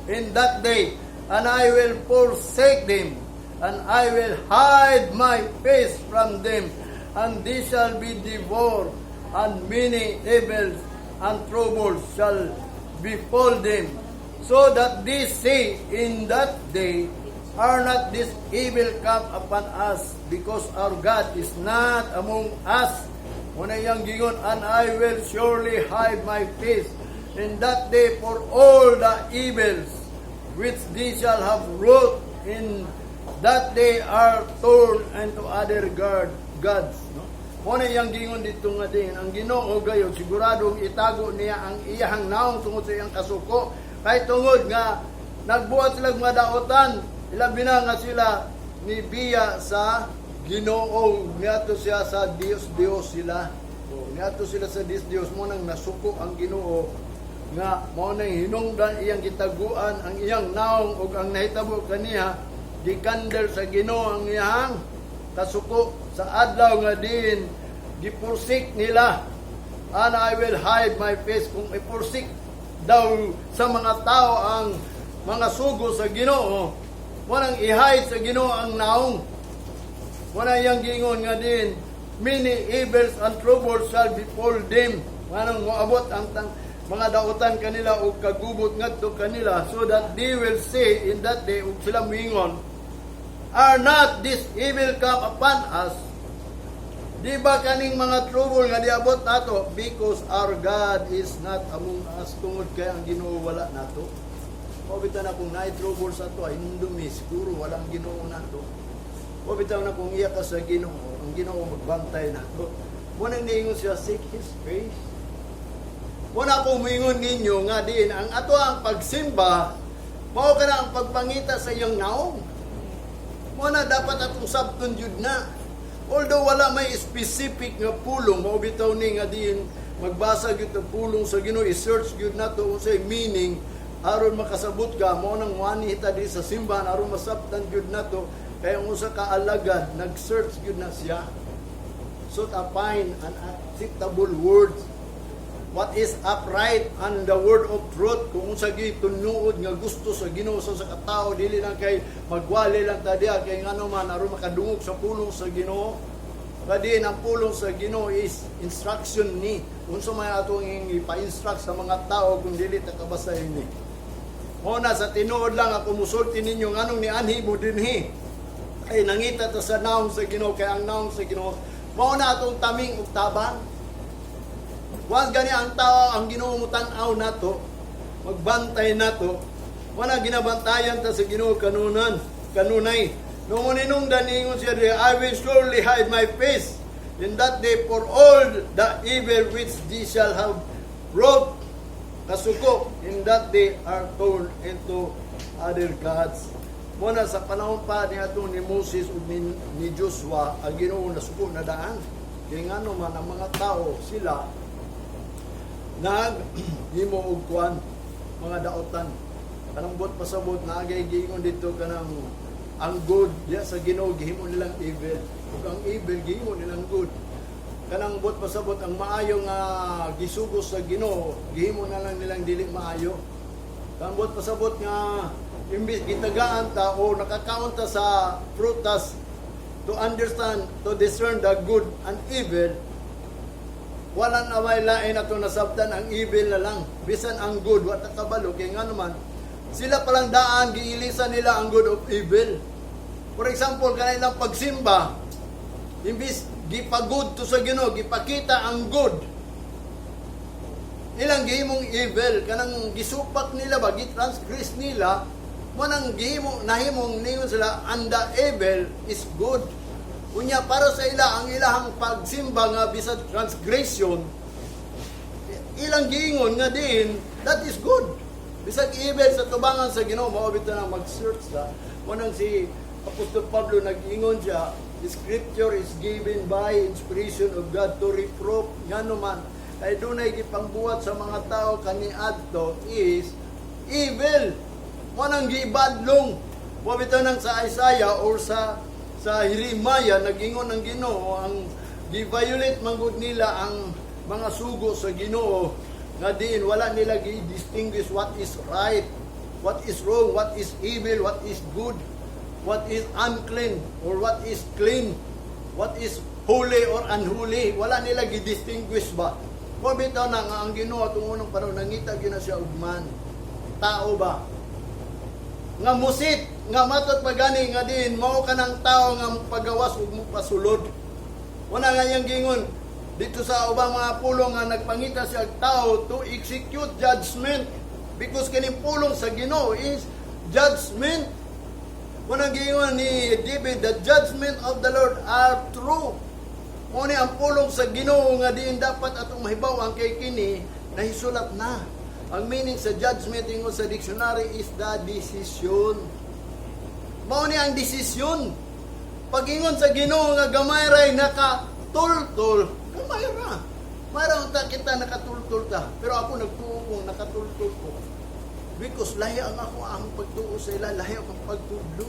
in that day, and I will forsake them, and I will hide my face from them, and they shall be devoured, and many evils and troubles shall befall them, so that they say in that day, 'Are not this evil come upon us, because our God is not among us?' Muna iyang gingon, 'And I will surely hide my face in that day for all the evils which they shall have wrought in that they are turned unto other gods.'" No? Muna iyang gingon dito nga din, ang Ginoo gayon, siguradong itago niya ang iyahang naong tungod sa iyang kasuko. Kay tungod nga nagbuhat sila mga daotan, ilabi na nga sila ni biya sa Ginoo, niadto siya sa Dios Dios sila. O, niadto sila sa Dios Dios, mo nang nasuko ang Ginoo nga mao nang hinungdan iyang gitaguan ang iyang naong ug ang nahitabo kaniya, gikandel sa Ginoo ang iyang kasuko sa adlaw nga din gipursik nila. "And I will hide my face." Kung ipursik daw sa mga tao ang mga sugo sa Ginoo, walang i-hide sa Ginoo ang naong. Wala iyang gingon nga din, "Many evils and troubles shall befall them." Nganong moabot ang mga dautan kanila o kagubot ngadto kanila, "so that they will say in that day," ug sila moingon, "Are not this evil come upon us?" Di ba kaning mga trouble nga diabot nato? "Because our God is not among us." Tungod kay ang Ginoo wala nato. O bitaw na kung naay trouble sa ato, ay hindumi, siguro walang Ginoo nato. O bitaw na kung iya ka sa Ginoo, ang Ginoo magbantay nato. Mo nang niingon siya, "Seek His face." Mo na ako muingon ninyo nga din ang ato ang pagsimba, mao ka na ang pagpangita sa iyang naong. Mo na dapat atong sabton jud na. Although wala may specific nga pulong, mao bitaw ni nga diin magbasa gyud og pulong sa Ginoo, i-search gyud nato unsay meaning aron makasabot ka. Mao nang wani hita di sa simbahan aron masabtan gyud nato, kay ang usa ka alagad nag-search gyud na siya. Sought a fine and acceptable words, what is upright and the word of truth, kung unsa gyud tinuod nga gusto sa Ginoo sa katao. Dili lang kay magwali lang ta diha, kay ngano man, aron makadungog sa pulong sa Ginoo. Kadi ang pulong sa Ginoo is instruction ni unsa may atong ipa-instruct sa mga tao kung dili ta kabasa ini. Mo na sa tinuod lang ako musulti ninyo, nganong nianhi mo dinhi ay nangita ta sa naong sa Ginoo, kay ang naong sa Ginoo mao na atong taming ug tabang. Once gani ang tao, ang Ginoo mo tan-aw nato, magbantay nato, wala ginabantayan ta sa Ginoo kanunan, kanunay. Nung ninungdan ingon siya diri, "I will surely hide my face in that day for all the evil which they shall have wrought." Kasuko, in that they are turned into other gods. Muna sa panahon pa ni atong ni Moses ug ni Joshua, ang Ginoo nasuko na daan. Kay ngano man, ang mga tao sila nag himo og kuan, mga daotan. Kanang buot pasabot na agay giingon dito, kanang ang good diya sa Ginoo gihimo nilang evil ug ang evil gihimo nilang good. Kanang buot pasabot, ang maayo nga gisugo sa Ginoo gihimo na lang nilang dili maayo. Kanang buot pasabot nga imbis gitagaan ta o nakakaon ta sa prutas to understand, to discern the good and evil, wala na may lain ato nasabtan, ang evil na lang. Bisan ang good, wa ta kabalo, kay nga naman, sila palang daan, giilisan nila ang good of evil. For example, kanilang pagsimba, imbis gipagod to sa Ginoo, gipakita ang good, ilang gihimong evil, kanang gisupak nila ba, gitransgress nila, mo nang gihimo, nahimong ningon sila, and the evil is good. Unya para sa ila, ang ilahang pagsimba nga bisag transgression, ilang giingon nga din that is good. Bisag evil sa tubangan sa Ginoo, mao bitaw nang mag-search sa. Mo nang si Apostol Pablo nag-ingon siya, "The scripture is given by inspiration of God to reprove." Ngano man, kay dunay gipangbuhat sa mga tao kaniadto is evil. Mo nang gibadlong. Mo bitaw nang sa Isaiah or sa Jeremiah nag-ingon ang Ginoo, ang gi-violate manggod nila ang mga sugo sa Ginoo nga diin wala nila gi-distinguish what is right, what is wrong, what is evil, what is good, what is unclean or what is clean, what is holy or unholy. Wala nila gi-distinguish ba. Mo bitaw na nga ang Ginoo atong unang panahon nangita gyud na siya og man. Tao ba? Nga musit, nga matot pagani nga din mao ka ng tao nga pagawas ug pasulod. Wala nga niyang gingon dito sa ubang mga pulong nga nagpangita siya og tao to execute judgment, because kining pulong sa Ginoo is judgment. Wala gingon ni David, "The judgment of the Lord are true." Mo ni ang pulong sa Ginoo nga diin dapat atong mahibaw-an, kay kini nahisulat na. Ang meaning sa judgment ingon sa dictionary is the decision. Mao ni ang desisyon. Pag-ingon sa Ginoo nga gamay ray nakatultol, gamay ra. Mayroon ta kita nakatultol ta. Pero ako nagtuo kong nakatultol ko. Because lahi ang ako ang pagtuo sa ila, lahi ang pagtudlo.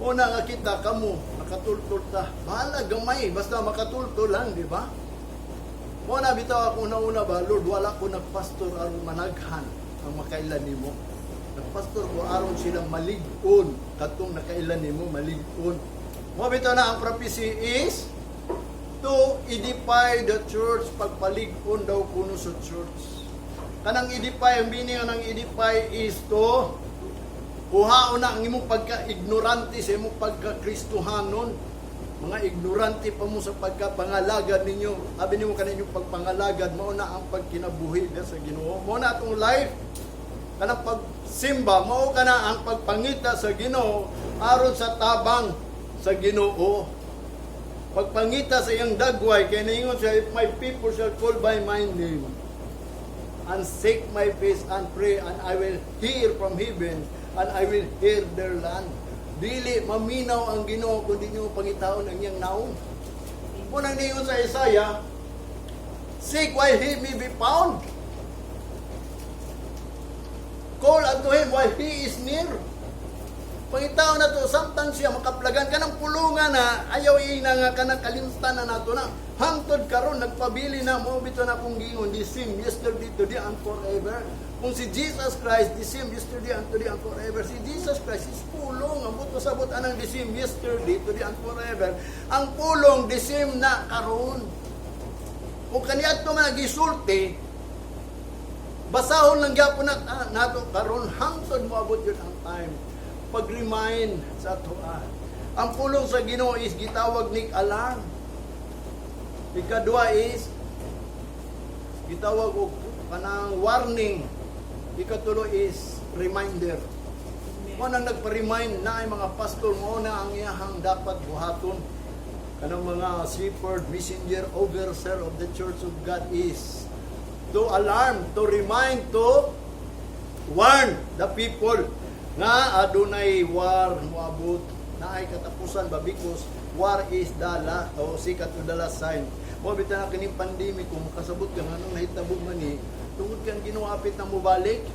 Una nga kita kamo nakatultol ta. Bahala gamay, basta makatultol lang, di ba? Mo na bitaw ako nauna ba, "Lord, wala ko nagpastor aron managhan ang makaila nimo. Nagpastor ko aron silang malig-on, katong nakaila nimo malig-on." Mo bitaw na ang prophecy is to edify the church, pagpalig-on daw kuno sa church. Kanang edify, ang meaning ng edify is to kuhaon na ang imong pagka-ignorante sa imong pagka-Kristohanon. Mga ignorante pa mo sa pagkapangalagad ninyo. Abi nimo kaninyo pagpangalagad, mao na ang pagkinabuhi sa Ginoo. Mao na atong life. Kanang pagsimba, mao kana ang pagpangita sa Ginoo aron sa tabang sa Ginoo. Pagpangita sa iyang dagway, kay niingon siya, "If my people shall call by my name, and seek my face and pray, and I will hear from heaven, and I will heal their land." Dili maminaw ang Ginoo kung di nyo pangitaon ang iyang naong. Munang niingon sa Isaiah, "Seek while he may be found. Call unto him while he is near." Pangitaon na to, samtang siya makaplagan kanang pulungan na ayaw ina nga kanang kalimtan na nato na. Hangtod karon nagpabili na mo bitaw na akong giingon, the same yesterday, today and forever. Kung si Jesus Christ the same yesterday and today and forever, si Jesus Christ is pulong. Ang buot pasabot anang the same yesterday, today and forever, ang pulong the same na karon. Kung kaniadto man gisulti, basahon lang gyapon na nato karon hangtod moabot yun ang time. Pag-remind sa atoa. Ang pulong sa Ginoo is gitawag ni alarm. Ikadua is gitawag og kanang warning. Ikatulo is reminder. Mo nang nagpa-remind na ay mga pastor mo na ang iyahang dapat buhaton. Kanang mga shepherd, messenger, overseer of the Church of God is to alarm, to remind, to warn the people nga adunay war moabot na ay katapusan ba, because war is the last o sikat to the last sign. Mo bitaw na kining pandemic, kung makasabot ka nganong nahitabo man ni, tungod kang Ginoo apit na mobalik.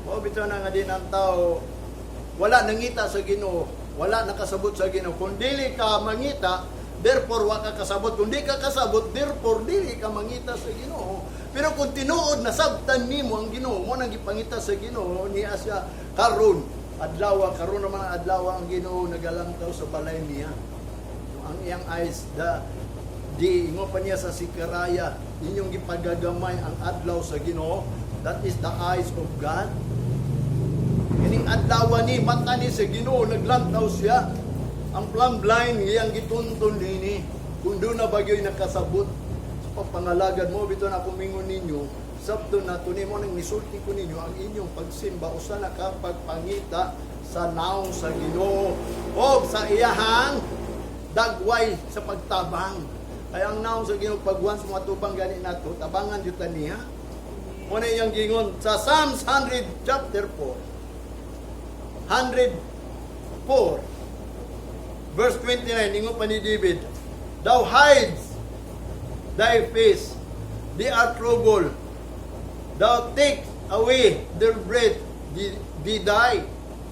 Mo bitaw na nga din ang tao wala nangita sa Ginoo, wala nakasabot sa Ginoo. Kung dili ka mangita, therefore wa ka kasabot. Kung di ka kasabot, therefore dili ka mangita sa Ginoo. Pero kung tinuod nasabtan nimo ang Ginoo mo nang gipangita sa Ginoo niya siya karon adlaw, karon naman ang adlaw, ang Ginoo nagalantaw sa balay niya. Ang iyang eyes, the di ingon pa niya sa Zechariah, inyong gipagagamay ang adlaw sa Ginoo. That is the eyes of God. Kining adlaw ni mata ni sa Ginoo, naglantaw siya. Ang plumb line iyang gitunton nini. Kung doon na bagyo'y nakasabot sa pagpangalagad mo, bitaw na akong mingon ninyo, sabto na to nimo nang nisulti ko ninyo ang inyong pagsimba usa na ka pagpangita sa naong sa Ginoo o sa iyahang dagway sa pagtabang. Kaya ang naong sa Ginoo, pag once mo atubang gani nato, tabangan jud ta niya. Mo na iyang gingon sa Psalms 100 chapter 4. 104 verse 29, ingon pa ni David, "Thou hides thy face, they are troubled. Thou take away their breath, they die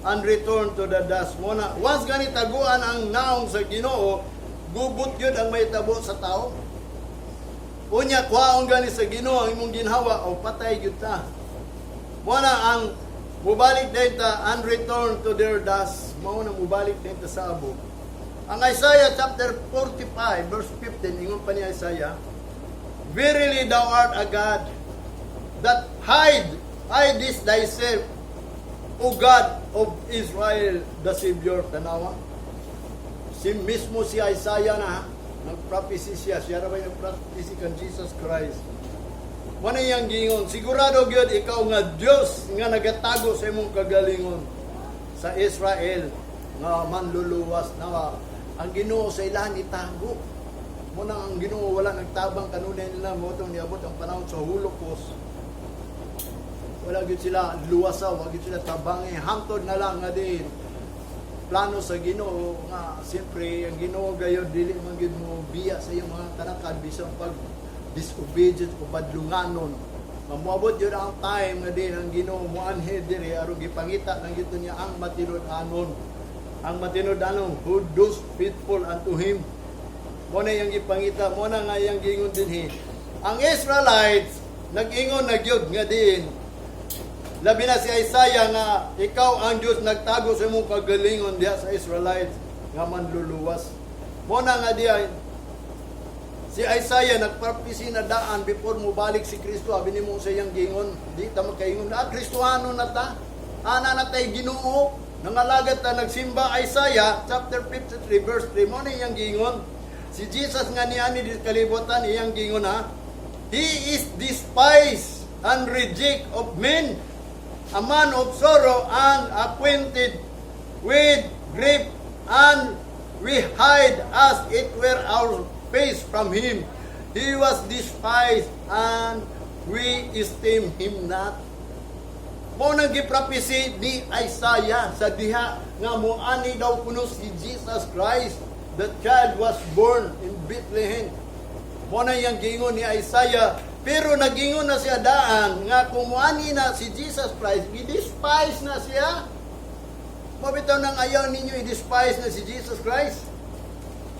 and return to the dust." Mo na, once gani taguan ang naong sa Ginoo, gubot yun ang mahitabo sa tao. Unya, kuhaon gani sa Ginoo ang imong ginhawa o patay gyud ta. Mo na ang mubalik din ta and return to their dust. Mao na mubalik din ta sa abo. Ang Isaiah chapter 45 verse 15, ingon pa ni Isaiah, "Verily thou art a God that hidest thyself, O God of Israel, the Savior." Tanawa. Si mismo si Isaiah na nag-prophecy siya. Siya ra ba yung prophecy kan Jesus Christ? Mao na iyang giingon, sigurado gyud ikaw nga Dios nga nagatago sa imong kagalingon sa Israel nga manluluwas na ang Ginoo sa ilahan itago. Mo nang ang Ginoo wala nagtabang kanunay nila mo tong niabot ang panahon sa Holocaust. Wala gyud sila luwasa, wala gyud sila tabangi. Hangtod na lang nga din plano sa Ginoo nga siyempre ang Ginoo gayod dili man gyud mo biya sa iyong mga kanakan bisan pag disobedient o badlunganon. Mamuabot yun ang time nga din ang Ginoo moanhi diri aron gipangita nang gito niya ang matinud-anon. Ang matinud-anon who does faithful unto him. Mo na iyang gipangita, mo na nga iyang giingon dinhi. Ang Israelites nag-ingon na gyud nga din, labi na si Isaiah, nga ikaw ang Diyos nagtago sa imong kagalingon diha sa Israelites nga manluluwas. Mo na nga diha si Isaiah nagprophecy na daan before mo balik si Kristo. Abi nimo sa iyang gingon, di ta makaingon, ah, Kristohano na ta. Ana na tay Ginoo. Nangalagat ta nagsimba. Isaiah chapter 53 verse 3, mo na iyang gingon. Si Jesus nga niani di kalibutan, iyang gingon ha. "He is despised and reject of men, a man of sorrow and acquainted with grief, and we hide as it were our face from him. He was despised, and we esteem him not." Mo nang giprophecy ni Isaiah sa diha nga moani daw kuno si Jesus Christ. The child was born in Bethlehem. Mo na iyang giingon ni Isaiah. Pero nagingon na siya daan nga kung moani na si Jesus Christ, gi-despise na siya. Mao bitaw nang ayaw ninyo i-despise na si Jesus Christ.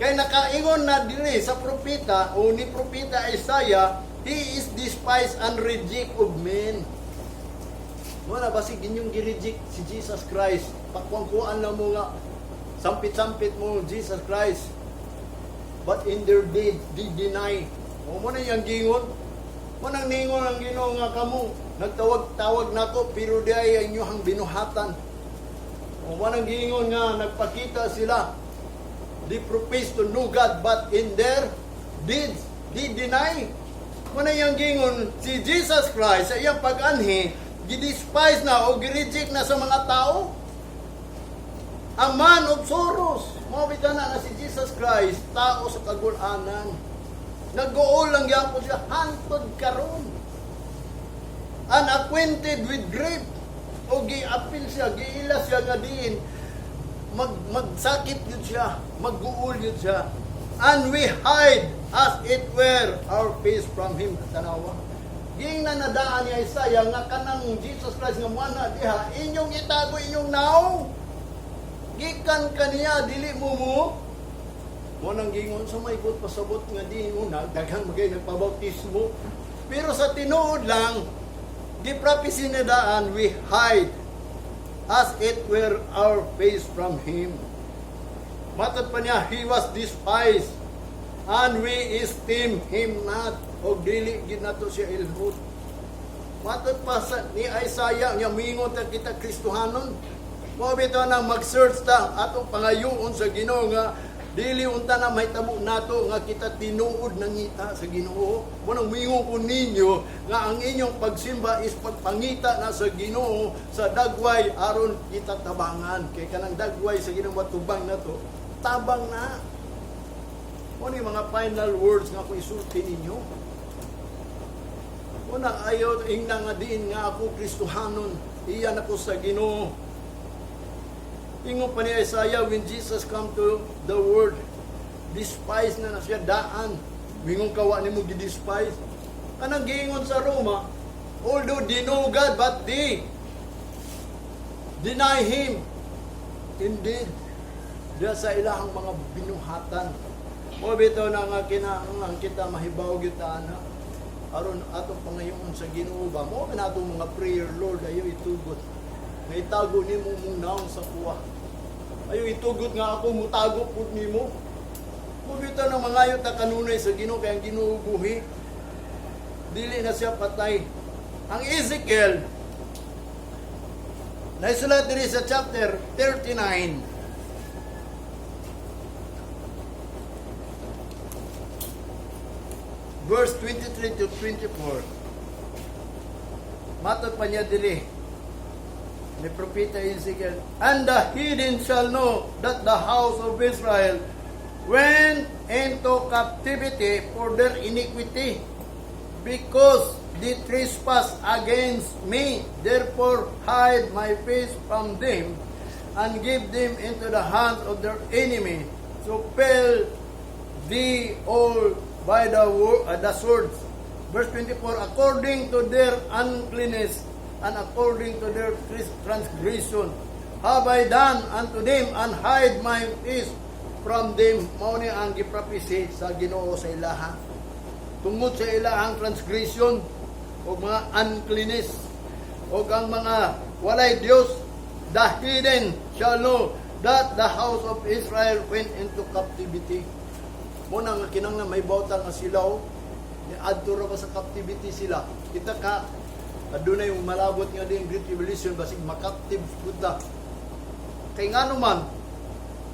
Kay nakaingon na diri sa propeta o ni Propeta Isaiah, "He is despised and reject of men." Mo na basig inyong gi-reject si Jesus Christ. Pakwangkuan na mo nga sampit-sampit mo Jesus Christ. But in their deed, they deny. O mo na iyang gingon. Mo nang ningon ang Ginoo nga kamo nagtawag-tawag nako pero di ay inyong binuhatan. O mo nang gingon nga nagpakita sila. They profess to know God, but in their deeds they deny. Mo na iyang gingon si Jesus Christ sa iyang pag-anhi, gi-despise na o gi-reject na sa mga tao. A man of sorrows. Mao bitaw na nga si Jesus Christ, tao sa kagul-anan. Nag-uol lang gyapon siya hantod karon. And acquainted with grief. O gi-apil siya, giila siya nga diin magsakit yun siya, mag-uol yun siya. And we hide as it were our face from him. Tanawa. Ging na nadaan ni Isaiah nga kanang Jesus Christ nga muana diha, inyong itago inyong naong. Gikan kaniya, dili mo mo. Mo nang gingon sa may buot pasabot nga di una, daghan magay nagpabautismo. Pero sa tinuod lang, di prophecy na daan, we hide as it were our face from him. Matod pa niya, he was despised, and we esteem him not. O dili gid nato siya ilhod. Matod pa sa ni Isaiah nga mingon ta kita Kristohanon. Mao bitaw nang mag-search ta atong pangayoon sa Ginoo nga dili unta na mahitabo nato nga kita tinuod nangita sa Ginoo. Mo nang mingon ko ninyo nga ang inyong pagsimba is pagpangita na sa Ginoo sa dagway aron kita tabangan, kay kanang dagway sa Ginoo matubang nato, tabang na. Mo ni mga final words nga ako isulti ninyo. Una, ayaw ingna nga diin nga ako Kristohanon. Iyan ako sa Ginoo. Ingon pa ni Isaiah, when Jesus come to the world, despise na na siya daan. Mingon kawa nimo gi-despise. Kanang giingon sa Roma, although they know God, but they deny Him. Indeed, diya sa ilahang mga binuhatan. Mo bitaw na nga kinahanglan kita mahibaw gyud ta ana. Aron atong pangayoon sa Ginoo ba, mo man atong mga prayer, "Lord, ayo itugot nga itago nimo mong naong sa kuwa. Ayo itugot nga ako mutago pud nimo." Mo bitaw na mangayo ta kanunay sa Ginoo kay ang Ginoo buhi. Dili na siya patay. Ang Ezekiel naisulat diri sa chapter 39 verse 23 to 24. Matod pa niya diri ni Propeta Ezekiel, "And the heathen shall know that the house of Israel went into captivity for their iniquity, because they trespass against me. Therefore hide my face from them and give them into the hands of their enemy. So fell they all by the swords." Verse 24, "According to their uncleanness and according to their transgression have I done unto them and hide my face from them." Mao ni ang giprophecy sa Ginoo sa ilaha. Tungod sa ilahang transgression o mga uncleanness o ang mga walay Dios, the heathen shall know that the house of Israel went into captivity. Mo na nga kinanglan may bawta nga sila oh, ni adto ra ba sa captivity sila. Kita ka adunay malabot nga din Great Tribulation, basig makaptive pud ta. Kay ngano man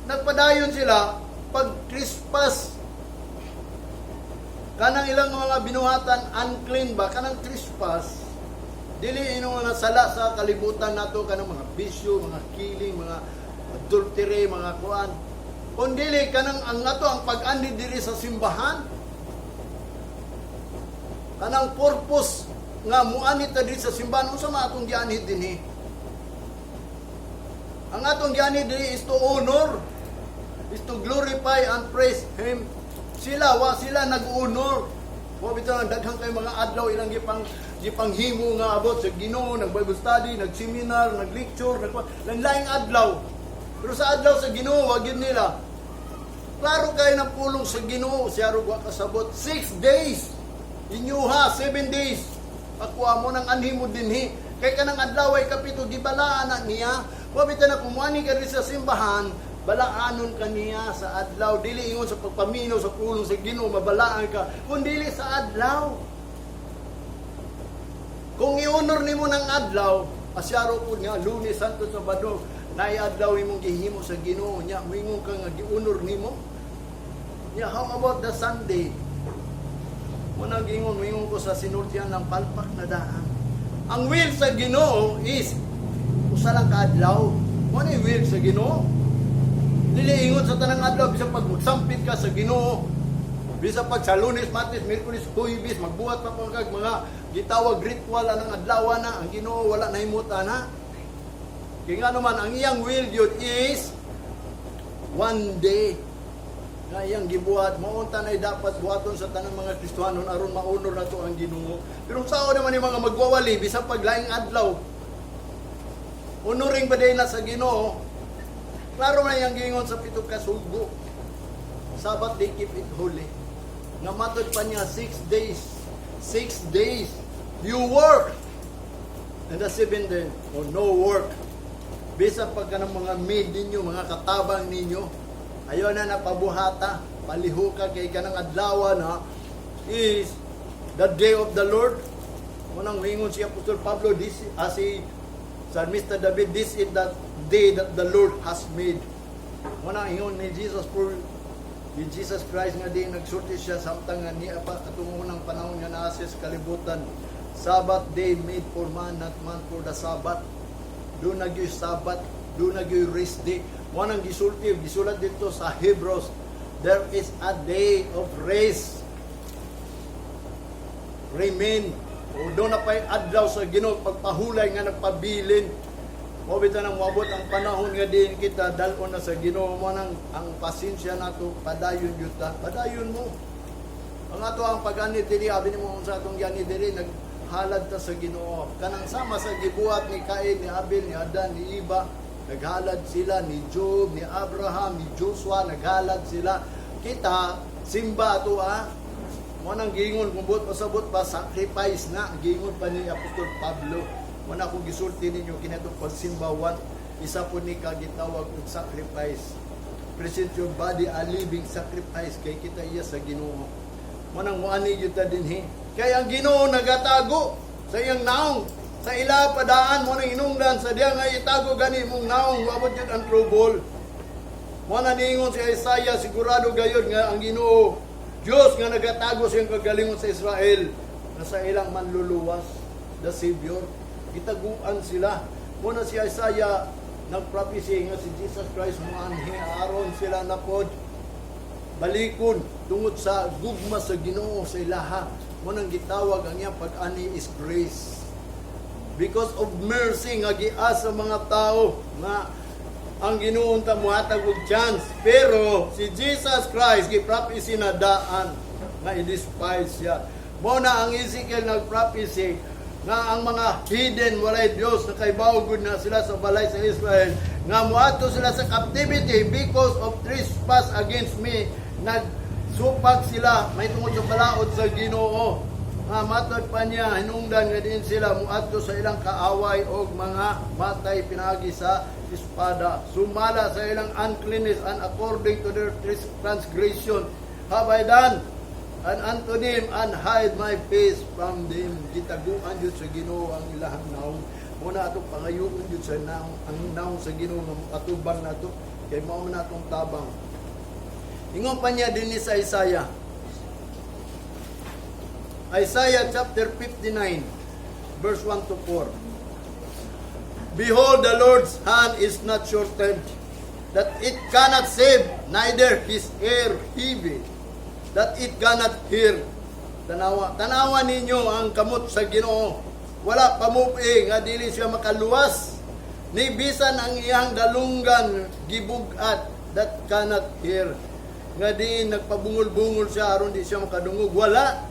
nagpadayon sila pag trespass, kanang ilang mga binuhatan, unclean ba, kanang trespass, dili ino nga sala sa kalibutan nato, kanang mga bisyo, mga killing, mga adultery, mga kuan, kun dili kanang ang ato ang pag-andi diri sa simbahan, kanang purpose nga muani ta diri sa simbahan. Unsa man atong gianhi dinhi? Ang atong gianhi diri is to honor, is to glorify and praise Him. Sila, wa sila nag-honor. Wa bitaw ang daghan kay mga adlaw ilang gipanghimo nga abot sa Ginoo, nag Bible study, nag-seminar, nag-lecture, nag laing adlaw. Pero sa adlaw sa Ginoo, wag yun nila. Klaro kayo ng pulong sa Ginoo, siya wa kasabot. 6 days. Inyuha, 7 days. Pagkuha mo ng anhi mo dinhi. Kay kanang adlaw ay kapito, gibalaan na niya. Wa bitaw na kumuani ka rin sa simbahan, balaanon ka niya sa adlaw. Dili ingon sa pagpaminaw sa pulong sa Ginoo, mabalaan ka. Kung dili sa adlaw. Kung i-honor nimo ng adlaw, asyaro po nga, Lunes, Santo, Sabado, naay adlaw imong gihimo sa Ginoo nya, moingon ka nga gi-honor nimo. Nya, how about the Sunday? Muna gingon, moingon ko sa sinultian ng palpak na daan. Ang will sa Ginoo is usa lang ka adlaw. Mo ni will sa Ginoo. Dili ingon sa tanang adlaw, bisan pag magsampit ka sa Ginoo, bisan pag sa Lunes, Martes, Miyerkules, Huwebes, magbuhat pa pang kag mga gitawag ritual anang adlaw na ang Ginoo wala nahimutan na. Kaya nga naman ang iyang will yun is one day nga iyang gibuhat, mao unta na dapat buhaton sa tanang mga Kristohanon aron maunor nato ang Ginoo. Pero sao naman yung mga magwawali bisan pag laing adlaw, honoring ba day na sa Ginoo? Klaro na iyang giingon sa pito ka sugo. Sabbath day, keep it holy. Nga matod pa niya, 6 days. 6 days. You work. And the seventh day, oh, no work. Bisan pagka ng mga maid ninyo, mga katabang ninyo, ayaw na napabuhata, palihuka kay kanang adlaw na is the day of the Lord. Unang wingon si Apostol Pablo, this, as si Psalmista David, "This is the day that the Lord has made." Muna ingon ni Jesus for ni Jesus Christ nga di nagsulti siya samtang nga niya pa katong unang panahon nga naa siya sa kalibutan. Sabbath day made for man, not man for the Sabbath. Duna gyoy Sabbath, duna gyoy rest day. Mo nang gisulti, gisulat dito sa Hebrews, there is a day of rest remain. O duna pa'y adlaw sa Ginoo pagpahulay nga nagpabilin. Mo bitaw nang moabot ang panahon nga diin kita dal-on na sa Ginoo, mo nang ang pasensya nato, padayon gyud ta. Padayon mo. Ang ato ang pag-ani diri, abi nimo sa atong giani diri, naghalad ta sa Ginoo. Kanang sama sa gibuhat ni Cain, ni Abel, ni Adan, ni Eva, naghalad sila, ni Job, ni Abraham, ni Joshua, naghalad sila. Kita simba ato ah. Mo nang giingon kung buot pasabot pa, sacrifice na giingon pa ni Apostol Pablo. Mo na akong gisulti ninyo kinatong pagsimba, one isa po ni kagitawag og sacrifice. Present your body a living sacrifice kay kita iya sa Ginoo. Mo nang muani gyud ta dinhi. Kay ang Ginoo nagatago sa iyang naong sa ila padaan. Mo nang hinungdan sa diya nga itago gani mong naong, moabot gyud ang trouble. Mo na niingon si Isaiah, sigurado gayud nga ang Ginoo Dios nga nagatago sa iyang kagalingon sa Israel na sa ilang manluluwas, the Savior. Gitaguan sila. Mo na si Isaiah nagprophecy nga si Jesus Christ moanhi aron sila na pod balikon tungod sa gugma sa Ginoo sa ilaha. Mo nang gitawag ang iyang pag-ani is grace. Because of mercy nga gias sa mga tao nga ang Ginoo ta muhatag og chance. Pero si Jesus Christ gi-prophesy na daan nga i-despise siya. Mo na ang Ezekiel nag-prophesy nga ang mga heathen, walay Dios, nakaibaw gud na sila sa balay sa Israel nga moadto sila sa captivity because of trespass against me. Nagsupak sila may tungod sa balaod sa Ginoo. Nga matod pa niya, hinungdan nga din sila muadto sa ilang kaaway og mga matay pinaagi sa espada. Sumala sa ilang uncleanness and according to their transgression have I done and unto them and hide my face from them. Gitaguan jud sa Ginoo ang ilahang naong. Muna atong pangayoon jud sa naong, ang naong sa Ginoo nga atubang nato kay mao man atong tabang. Ingon pa niya dinhi sa Isaiah. Isaiah chapter 59 verse 1 to 4. Behold, the Lord's hand is not shortened, that it cannot save, neither his ear heavy, that it cannot hear. Tanawa, tanawa ninyo ang kamot sa Ginoo. Wala pamupi nga dili siya makaluwas. Ni bisan ang iyang dalunggan gibugat, that cannot hear. Nga di nagpabungol-bungol siya aron di siya makadungog. Wala.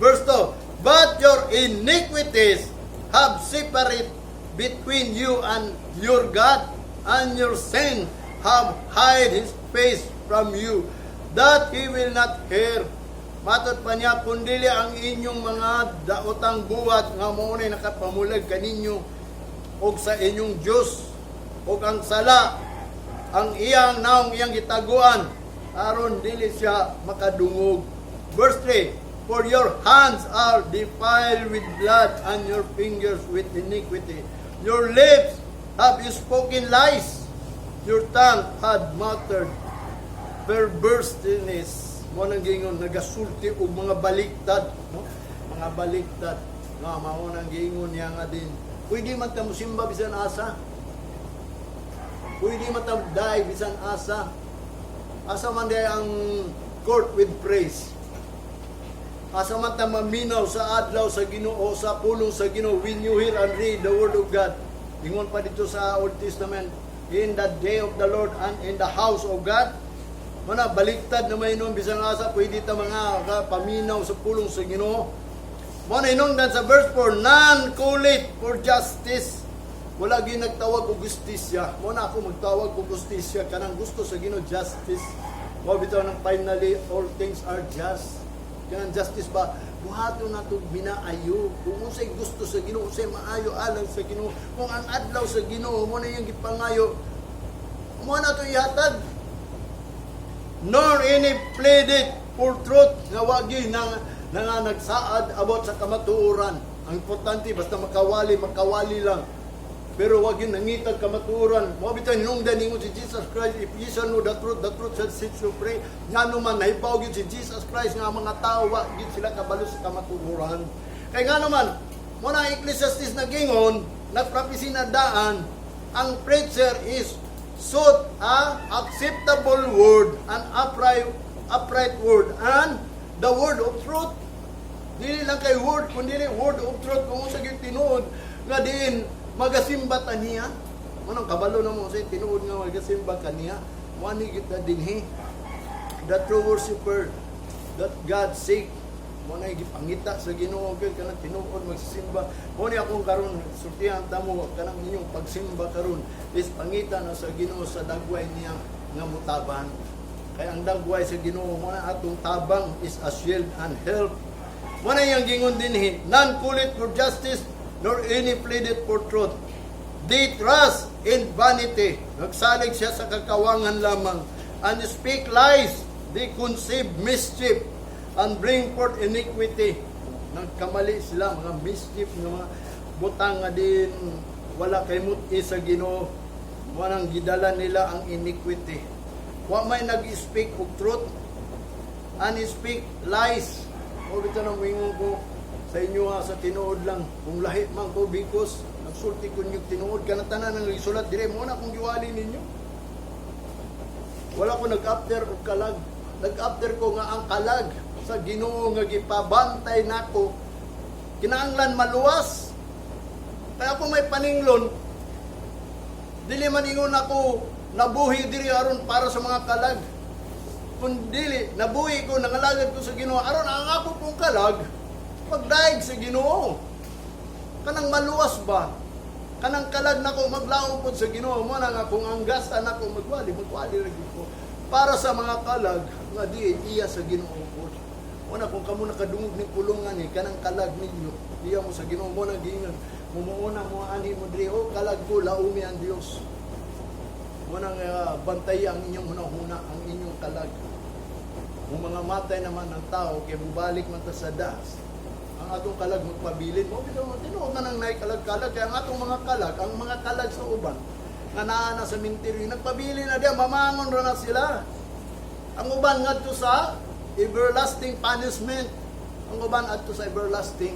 Verse 2, "But your iniquities have separate between you and your God, and your sin Have hide His face from you, that He will not hear. Matod pa niya, kundili ang inyong mga daotang buhat nga mao nay nakapamulag kaninyo og sa inyong Diyos, og ang sala ang iyang naong iyang gitaguan aron dili siya makadungog. Verse 3, "For your hands are defiled with blood and your fingers with iniquity. Your lips have spoken lies. Your tongue had muttered perverseness." Mao nang giingon nagasulti og mga baliktad, no? Mga baliktad nga mao nang giingon niya nga din. Pwede man ta mosimba bisan asa. Pwede man ta die bisan asa. Asa man diay ang court with praise? Asa man ta maminaw sa adlaw sa Ginoo, sa pulong sa Ginoo, when you hear and read the word of God? Ingon pa dito sa Old Testament, in the day of the Lord and in the house of God. Mana baliktad na may noon, bisan asa pwede ta mga ka, paminaw sa pulong sa Ginoo. Mo na inungdan sa verse 4, "None calleth for justice." Wala gyud nagtawag og justisya. Mo na ako magtawag og justisya, kanang gusto sa Ginoo, justice. Mo bitaw ng finally all things are just. Kanang justice ba, buhaton nato minaayo. Kung unsay gusto sa Ginoo, unsay maayo alang sa Ginoo, kung ang adlaw sa Ginoo mo na iyang gipangayo, mo na to ihatag. "Nor any pleaded for truth," nga wagi nang nga nagsaad about sa kamatuoran. Ang importante basta makawali, makawali lang. Pero wag yun nangitag kamatuoran. Mo bitaw hinungdan ningon si Jesus Christ, "If ye shall know the truth shall set you free." Ngano man nahibaw gyud si Jesus Christ nga ang mga tao wa gyud sila kabalo sa kamatuoran. Kay ngano man, mo na Ecclesiastes nagingon, nagprophecy na daan, ang preacher is sought a acceptable word, an upright word, and the word of truth. Dili lang kay word, kundi word of truth, kung unsa gyud tinuod nga diin magasimba ta niya. Manang kabalo na mo sa tinuod nga magasimba kaniya. Mo ni kita dinhi. The true worshipper that God seek, mo na gipangita sa Ginoo gyud kanang tinuod magsisimba. Mo ni akong karon sultihan ta mo, kanang inyong pagsimba karon is pangita na sa Ginoo sa dagway niya nga mutabang. Kay ang dagway sa Ginoo mo na atong tabang, is a shield and help. Mo na iyang gingon dinhi, "None calleth for justice, nor any pleaded for truth. They trust in vanity." Nagsalig siya sa kakawangan lamang. "And speak lies. They conceive mischief and bring forth iniquity." Nagkamali sila, mga mischief nga mga butang nga din wala kay muti sa Ginoo. Wanang gidala nila ang iniquity. Wa may nag-speak og truth and speak lies. O bitaw na moingon ko sa inyo ha, sa tinuod lang. Kung lahi man ko because nagsulti ko niyo tinuod, kanang tanan ang isulat dire mo na akong giwali ninyo. Wala ko nag-after og kalag. Nag-after ko nga ang kalag sa Ginoo nga gipabantay nako kinahanglan maluwas. Kaya ako may paninglon, dili man ingon ako nabuhi diri aron para sa mga kalag. Kung dili, nabuhi ko, nangalagad ko sa Ginoo aron ang ako pong kalag pagdaig sa Ginoo. Kanang maluwas ba? Kanang kalag nako maglaom pod sa Ginoo. Mo na nga kung ang gasta nako magwali, magwali ra gyud ko para sa mga kalag nga di iya sa Ginoo pod. Mo na kung kamo nakadungog ni pulungan ni kanang kalag ninyo, iya mo sa Ginoo. Mo na giingon, mumuuna mo ani mo diri, "Oh kalag ko, laumi ang Dios." Mo na nga bantay ang inyong hunahuna, ang inyong kalag. Kung mga matay naman ng tao, kay mubalik man ta sa dust, ang atong kalag magpabilin. Mo bitaw tinuod na nang naay kalag-kalag, kaya ang atong mga kalag, ang mga kalag sa uban nga naa na sa minteryo, nagpabilin na diya, mamangon ra na sila. Ang uban ngadto sa everlasting punishment. Ang uban adto sa everlasting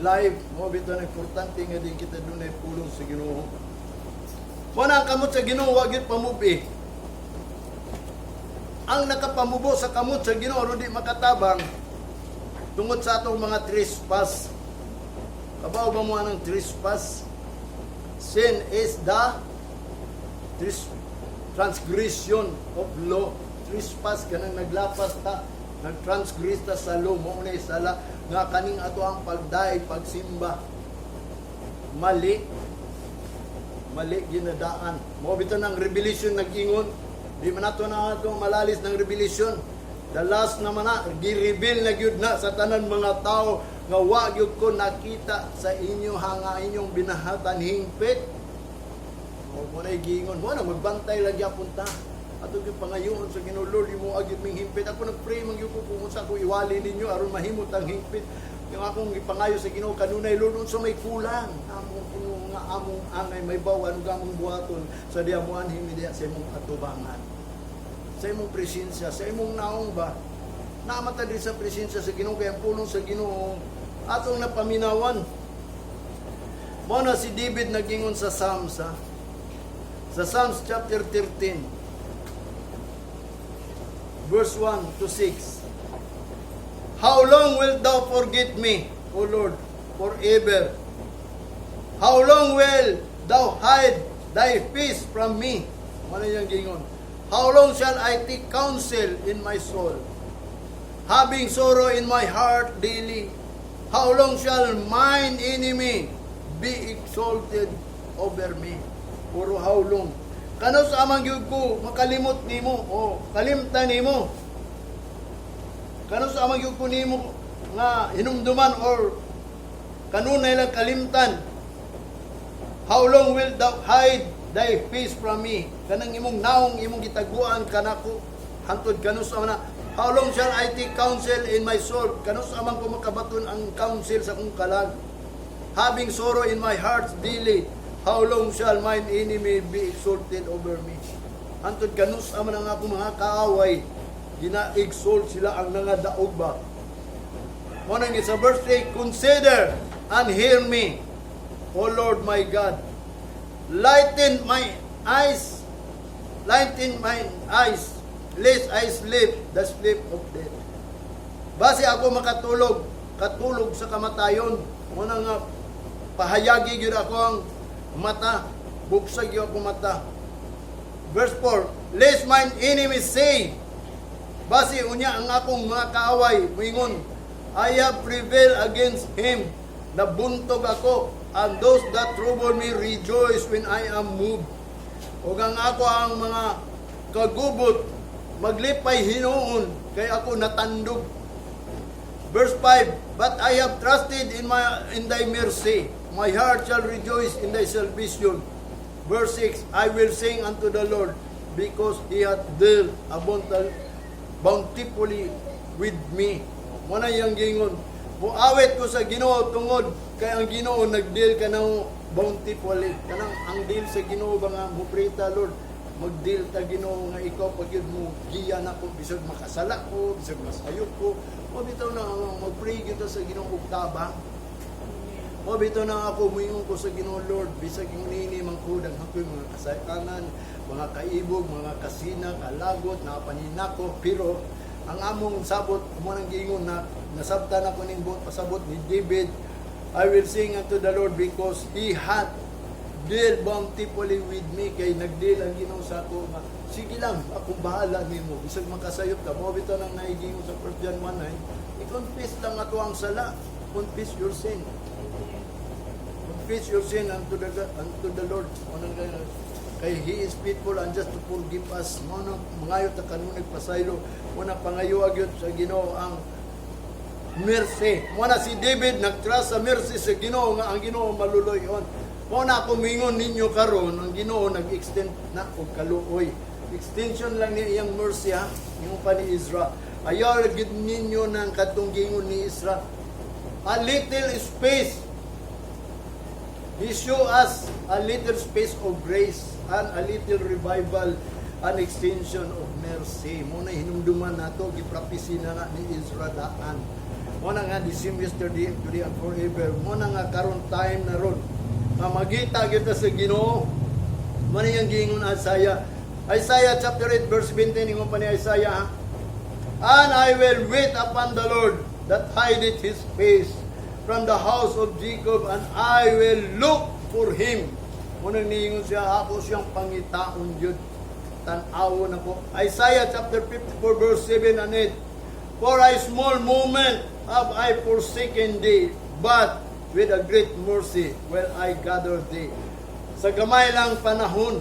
life. Mo bitaw na importante nga din kita dunay pulong sa Ginoo. Mo na ang kamot sa Ginoo wa gyud pamubi. Ang nakapamubo sa kamot sa Ginoo aron di makatabang tungod sa atong mga trespass. Kabaw ba mo anang trespass? Sin is the transgression of law. Trespass, kanang naglapas ta, nagtransgress ta sa law, mo na sala nga kaning ato ang pagdaig, pagsimba. Mali. Mali ginadaan. Mao bitaw ng Revelation nag-ingon, di man nato na ato malalis ng Revelation. The last naman na, gi-reveal na gyud na sa tanan mga tao nga wa gyud ko nakita sa inyo nga inyong binahatan hingpit. O mo na giingon, mo na magbantay lang gyapon ta. Ato gyud pangayoon sa Ginoo, "Lord, imo gyud ming hingpit." Ako nagpray man gyud ko kung unsa ko iwali ninyo aron mahimot ang hingpit. Yung akong ipangayo sa Ginoo kanunay, "Lord, unsa may kulang? Among kuno nga among angay may bawan ug among buhaton sa diya mo anhi mi diya sa imong atubangan." Sa imong presensya, sa imong naong ba? Naamata din sa presensya sa Ginoo kay ang pulong sa Ginoo atong napaminawan. Mao na si David nagingon sa Psalms, ha? Sa Psalms chapter 13 verse 1 to 6. "How long wilt thou forget me, O Lord, forever? How long will thou hide thy face from me?" Ano yung gingon? "How long shall I take counsel in my soul, having sorrow in my heart daily? How long shall mine enemy be exalted over me?" Puro how long. Kanus-a man gyud ko makalimot nimo o kalimtan nimo? Kanus-a man gyud ko nimo nga hinumduman or kanunay lang kalimtan? "How long will thou hide thy face from me?" Kanang imong naong imong gitaguan kanako. Hantod kanus-a man na? "How long shall I take counsel in my soul?" Kanus-a man ko makabaton ang counsel sa akong kalag? "Having sorrow in my heart daily. How long shall mine enemy be exalted over me?" Hantod kanus-a man ang akong mga kaaway, gina-exalt sila ang nangadaog ba? Mo nang sa verse 3, "Consider and hear me, O Lord my God. Lighten my eyes, lighten my eyes, lest I sleep the sleep of death." Basi ako makatulog, katulog sa kamatayon. Mo na nga, pahayagi gyud ako ang mata, bugsag gyud ako mata. Verse 4, "Lest mine enemies say," basi unya ang akong mga kaaway, muingon, "I have prevailed against him. Nabuntog ako, and those that trouble me rejoice when I am moved." Ug ang ako ang mga kagubot, maglipay hinuon, kay ako natandog. Verse 5, "But I have trusted in thy mercy. My heart shall rejoice in thy salvation." Verse 6, "I will sing unto the Lord, because he hath dealt bountifully with me." Mo na iyang gingon. Muawit ko sa Ginoo tungod kay ang Ginoo nagdeal ka bountifully. Kanang ang deal sa Ginoo ba nga muprita, "Lord, mag-deal ta Ginoo nga ikaw pag yun mo giya na ko bisag makasala ko, bisag masayop ko." Mo bitaw na ang mag-pray kita sa Ginoo og tabang. Mo bitaw na ako muingon ko sa Ginoo, "Lord, bisag yung nini man ko, daghan ko yung mga kasaykanan, mga kaibog, mga kasina, kalagot, napaninako," pero ang among sabot mo nang giingon na nasabtan ako ning buot pasabot ni David, "I will sing unto the Lord because he hath dealt bountifully with me," kay nagdeal ang Ginoo sa ako nga sige lang, akong bahala nimo bisag makasayop ka. Mo bitaw nang naigingon sa 1 John 1:9, i-confess lang ato ang sala. Confess your sin, confess your sin unto the Lord. Unang kay He is faithful and just to forgive us. Mo na mangayo ta kanunay pasaylo. Mo na pangayo gyud sa Ginoo ang mercy. Mo na si David nagtrust sa mercy sa Ginoo nga ang Ginoo maluloy-on. Mo na ako mingon ninyo karon, ang Ginoo nag-extend na og kaluoy. Extension lang ni iyang mercy, ha. Yung pa ni Ezra. Ayaw gid ninyo ng kadtong gingon ni Ezra. A little space. He show us a little space of grace and a little revival and extension of mercy. Mo na hinumduman nato, giprapisi na nga ni Ezra daan. Mo na nga the same yesterday, today, and forever. Mo na nga karon time na ron nga magita kita sa Ginoo. Mo na yung giingon Isaiah. Isaiah chapter 8 verse 20, ingon pa ni Isaiah, ha? "And I will wait upon the Lord that hideth his face from the house of Jacob, and I will look for him." Munang niingon siya, ako siyang pangitaon yun. Tan-awon ako. Isaiah chapter 54 verse 7 and 8. "For a small moment have I forsaken thee, but with a great mercy will I gather thee. Sa gamay lang panahon,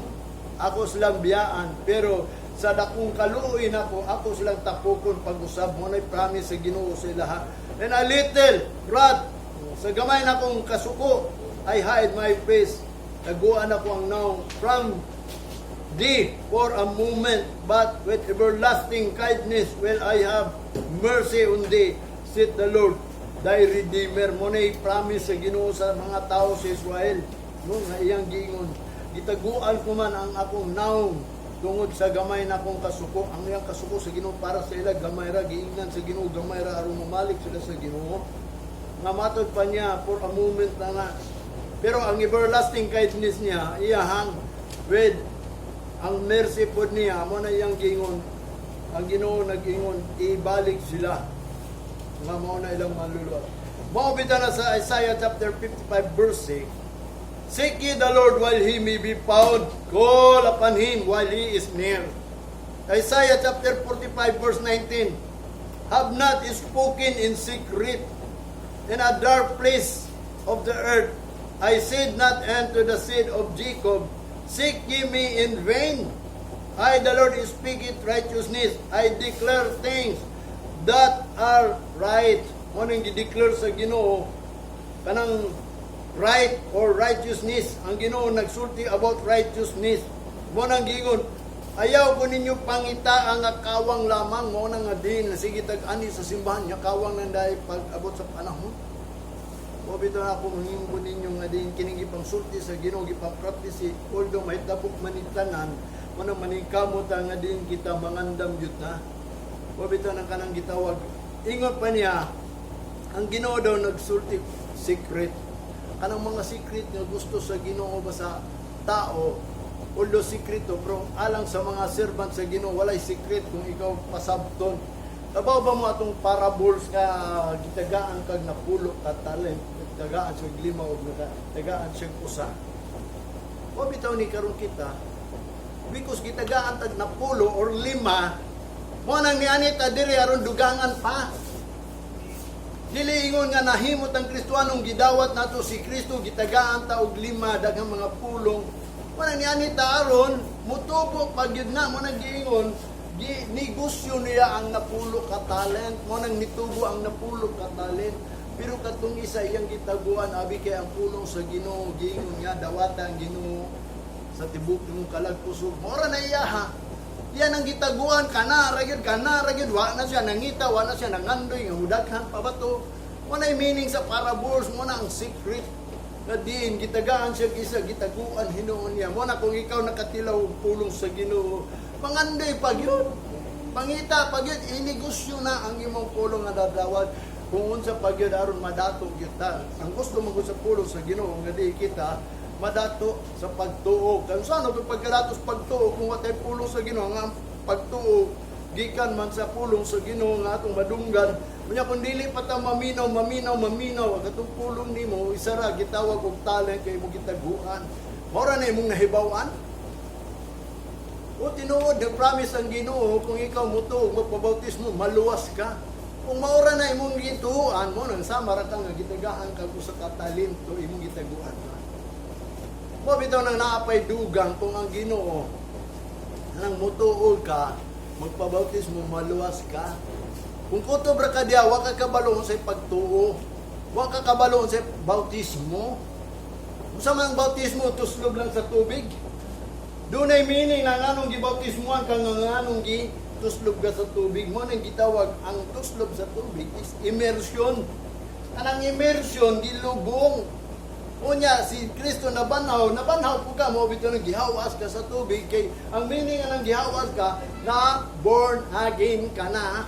ako silang biyaan, pero sa dakong kaluoy nako, ako silang tapukon pag-usab. Mao na'y promise sa Ginoo sa ilaha. And a little wrath, sa gamay na akong kasuko, I hide my face. Taguan ako ang nawong from thee for a moment, but with everlasting kindness will I have mercy on thee, said the Lord, thy Redeemer. Mao na'y promise sa Ginoo sa mga tao sa Israel. No, nga iyang giingon, gitaguan ko man ang akong naong tungod sa gamay na akong kasuko. Ang iyang kasuko sa Ginoo para sa ila gamay ra, giingnan sa Ginoo gamay ra aron mamalik sila sa Ginoo. Nga matod pa niya, for a moment na nga. Pero ang everlasting kindness niya, iyahang with ang mercy pod niya, mao na iyang giingon. Ang Ginoo nag-ingon, ibalik sila. Nga mao na ilang manluluwas. Mao bitaw na sa Isaiah chapter 55 verse 6, "Seek ye the Lord while he may be found, call upon him while he is near." Isaiah chapter 45 verse 19, "Have not spoken in secret, in a dark place of the earth. I said not unto the seed of Jacob, 'Seek ye me in vain.' I, the Lord, speaketh righteousness. I declare things that are right." Mao nang gi-declare sa Ginoo kanang right or righteousness. Ang Ginoo nagsulti about righteousness. Mao nang giingon, "Ayaw ko ninyo pangita ang kawang lamang." Mao na nga din sige tag ani sa simbahan nya kawang nang dahil pag abot sa panahon. O bitaw na ako mangingon ninyo nga din kining gipangsulti sa Ginoo, gipang-practice, although mahitabo man ni tanan, mao na maningkamot nga din kita mangandam gyud na. O bitaw nang kanang gitawag, ingon pa niya, ang Ginoo daw nagsulti secret. Kanang mga secret nga gusto sa Ginoo ba sa tao, although secret to, pero alang sa mga servant sa Ginoo, walay secret kung ikaw pasabton. Kabaw ba mo atong parables nga gitagaan kag napulo ka talent, gitagaan siya lima o gitagaan siya usa? O bitaw ni karon kita, because gitagaan tag napulo or lima, mao nang niani ta diri aron dugangan pa. Dili ingon nga nahimot ang Kristohanong gidawat nato si Kristo, gitagaan ta og lima, daghang mga pulong. Mao nang niani ta aron mutubo pa gyud na. Mao nang giingon, gi negosyo niya ang napulo ka talent, mao nang nitubo ang napulo ka talent. Pero katong isa, iyang gitaguan, abi kay ang pulong sa Ginoo giingon niya dawata ang Ginoo sa tibok imong kalag, kusog. Mao ra na iya ha. Yan ang gitaguan, kana ra gyud, kana ra gyud, wa na siya nangita, wa na siya nangandoy nga mudaghan pa ba to. Mao na meaning sa parables, mao na ang secret nga diin gitagaan siya isa, gitaguan hinuon niya. Mao na kung ikaw nakatilaw og pulong sa Ginoo, pangandoy pa gyud. Pangita pa gyud, inegosyo na ang imong pulong nga dadawat kung unsa pa gyud aron madato gyud ta. Ang gusto mo sa pulong sa Ginoo nga di kita madato sa pagtuo. Kung saan ito pagkadato sa pagtuo kung watay pulong sa Ginoo nga ang pagtuo gikan man sa pulong sa Ginoo nga atong madunggan? Unya kung dili pa ta maminaw, maminaw, maminaw katong pulong nimo, isa ra gitawag og talent kay imong gitaguan. Mao ra na imong nahibaw-an. O tinuod, nag-promise ang Ginoo kung ikaw mutuo, magpabautismo, maluwas ka. Kung maura na imong gituoan mao nang sama ra ka nga gitagaan kag usa ka talento, imong gitaguan. Mao bitaw nang naapay dugang kung ang Ginoo nang mutuo ka, magpabautismo, maluwas ka. Kung kutob ra ka diya, wa ka kabalo sa pagtuo. Wa ka kabalo sa bautismo. Unsa man ang bautismo, tuslob lang sa tubig? Dunay meaning na nganong gibautismuhan ka, nga nganong gi tuslob ka sa tubig. Mao nang gitawag ang tuslob sa tubig is immersion. Kanang immersion, gilubong. Unya si Kristo nabanhaw, nabanhaw po ka mao bitaw nang gihawas ka sa tubig, kay ang meaning nga nang gihawas ka na born again ka na.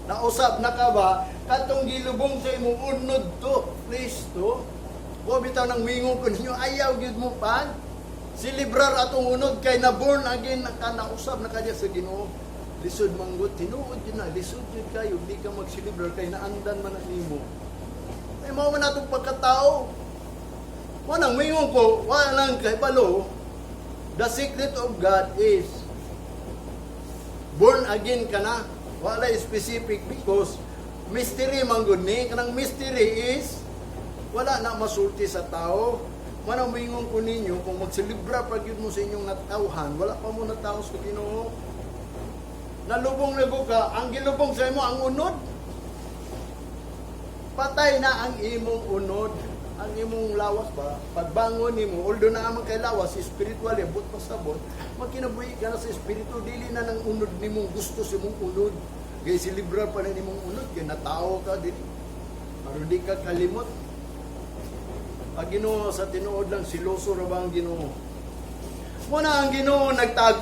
Nausap na ka ba katong gilubong sa imong unod to Kristo? Mao bitaw nang mingon ko ninyo, ayaw gyud mo pag celebrar atong unod kay na born again na ka, nausap na ka diya sa Ginoo. Lisod manggod, tinuod yun na, lisod yun kayo, di ka magselebrar kay naandan man na nimo. Ay mao man atong pagkatao. Mao nang mingon ko, wala lang kay balo, the secret of God is born again ka na. Wala specific because mystery man gud ni, kanang mystery is wala na masulti sa tao. Mao na moingon ko ninyo, kung magselebra pa gyud mo sa inyong natawhan, wala pa mo natawo sa Ginoo. Nalubong na ka, ang gilubong sa imo ang unod. Patay na ang imong unod, ang imong lawas ba? Pagbangon nimo, although naa man kay lawas, spiritual, buot pasabot, magkinabuhi ka na sa espiritu, dili na nang unod nimong gusto sa imong unod. Kay silibra pa na nimong unod, kay natao ka dili. Aron di ka kalimot. Ang Ginoo sa tinuod lang, siloso ra ba ang Ginoo? Mao na ang Ginoo nagtago.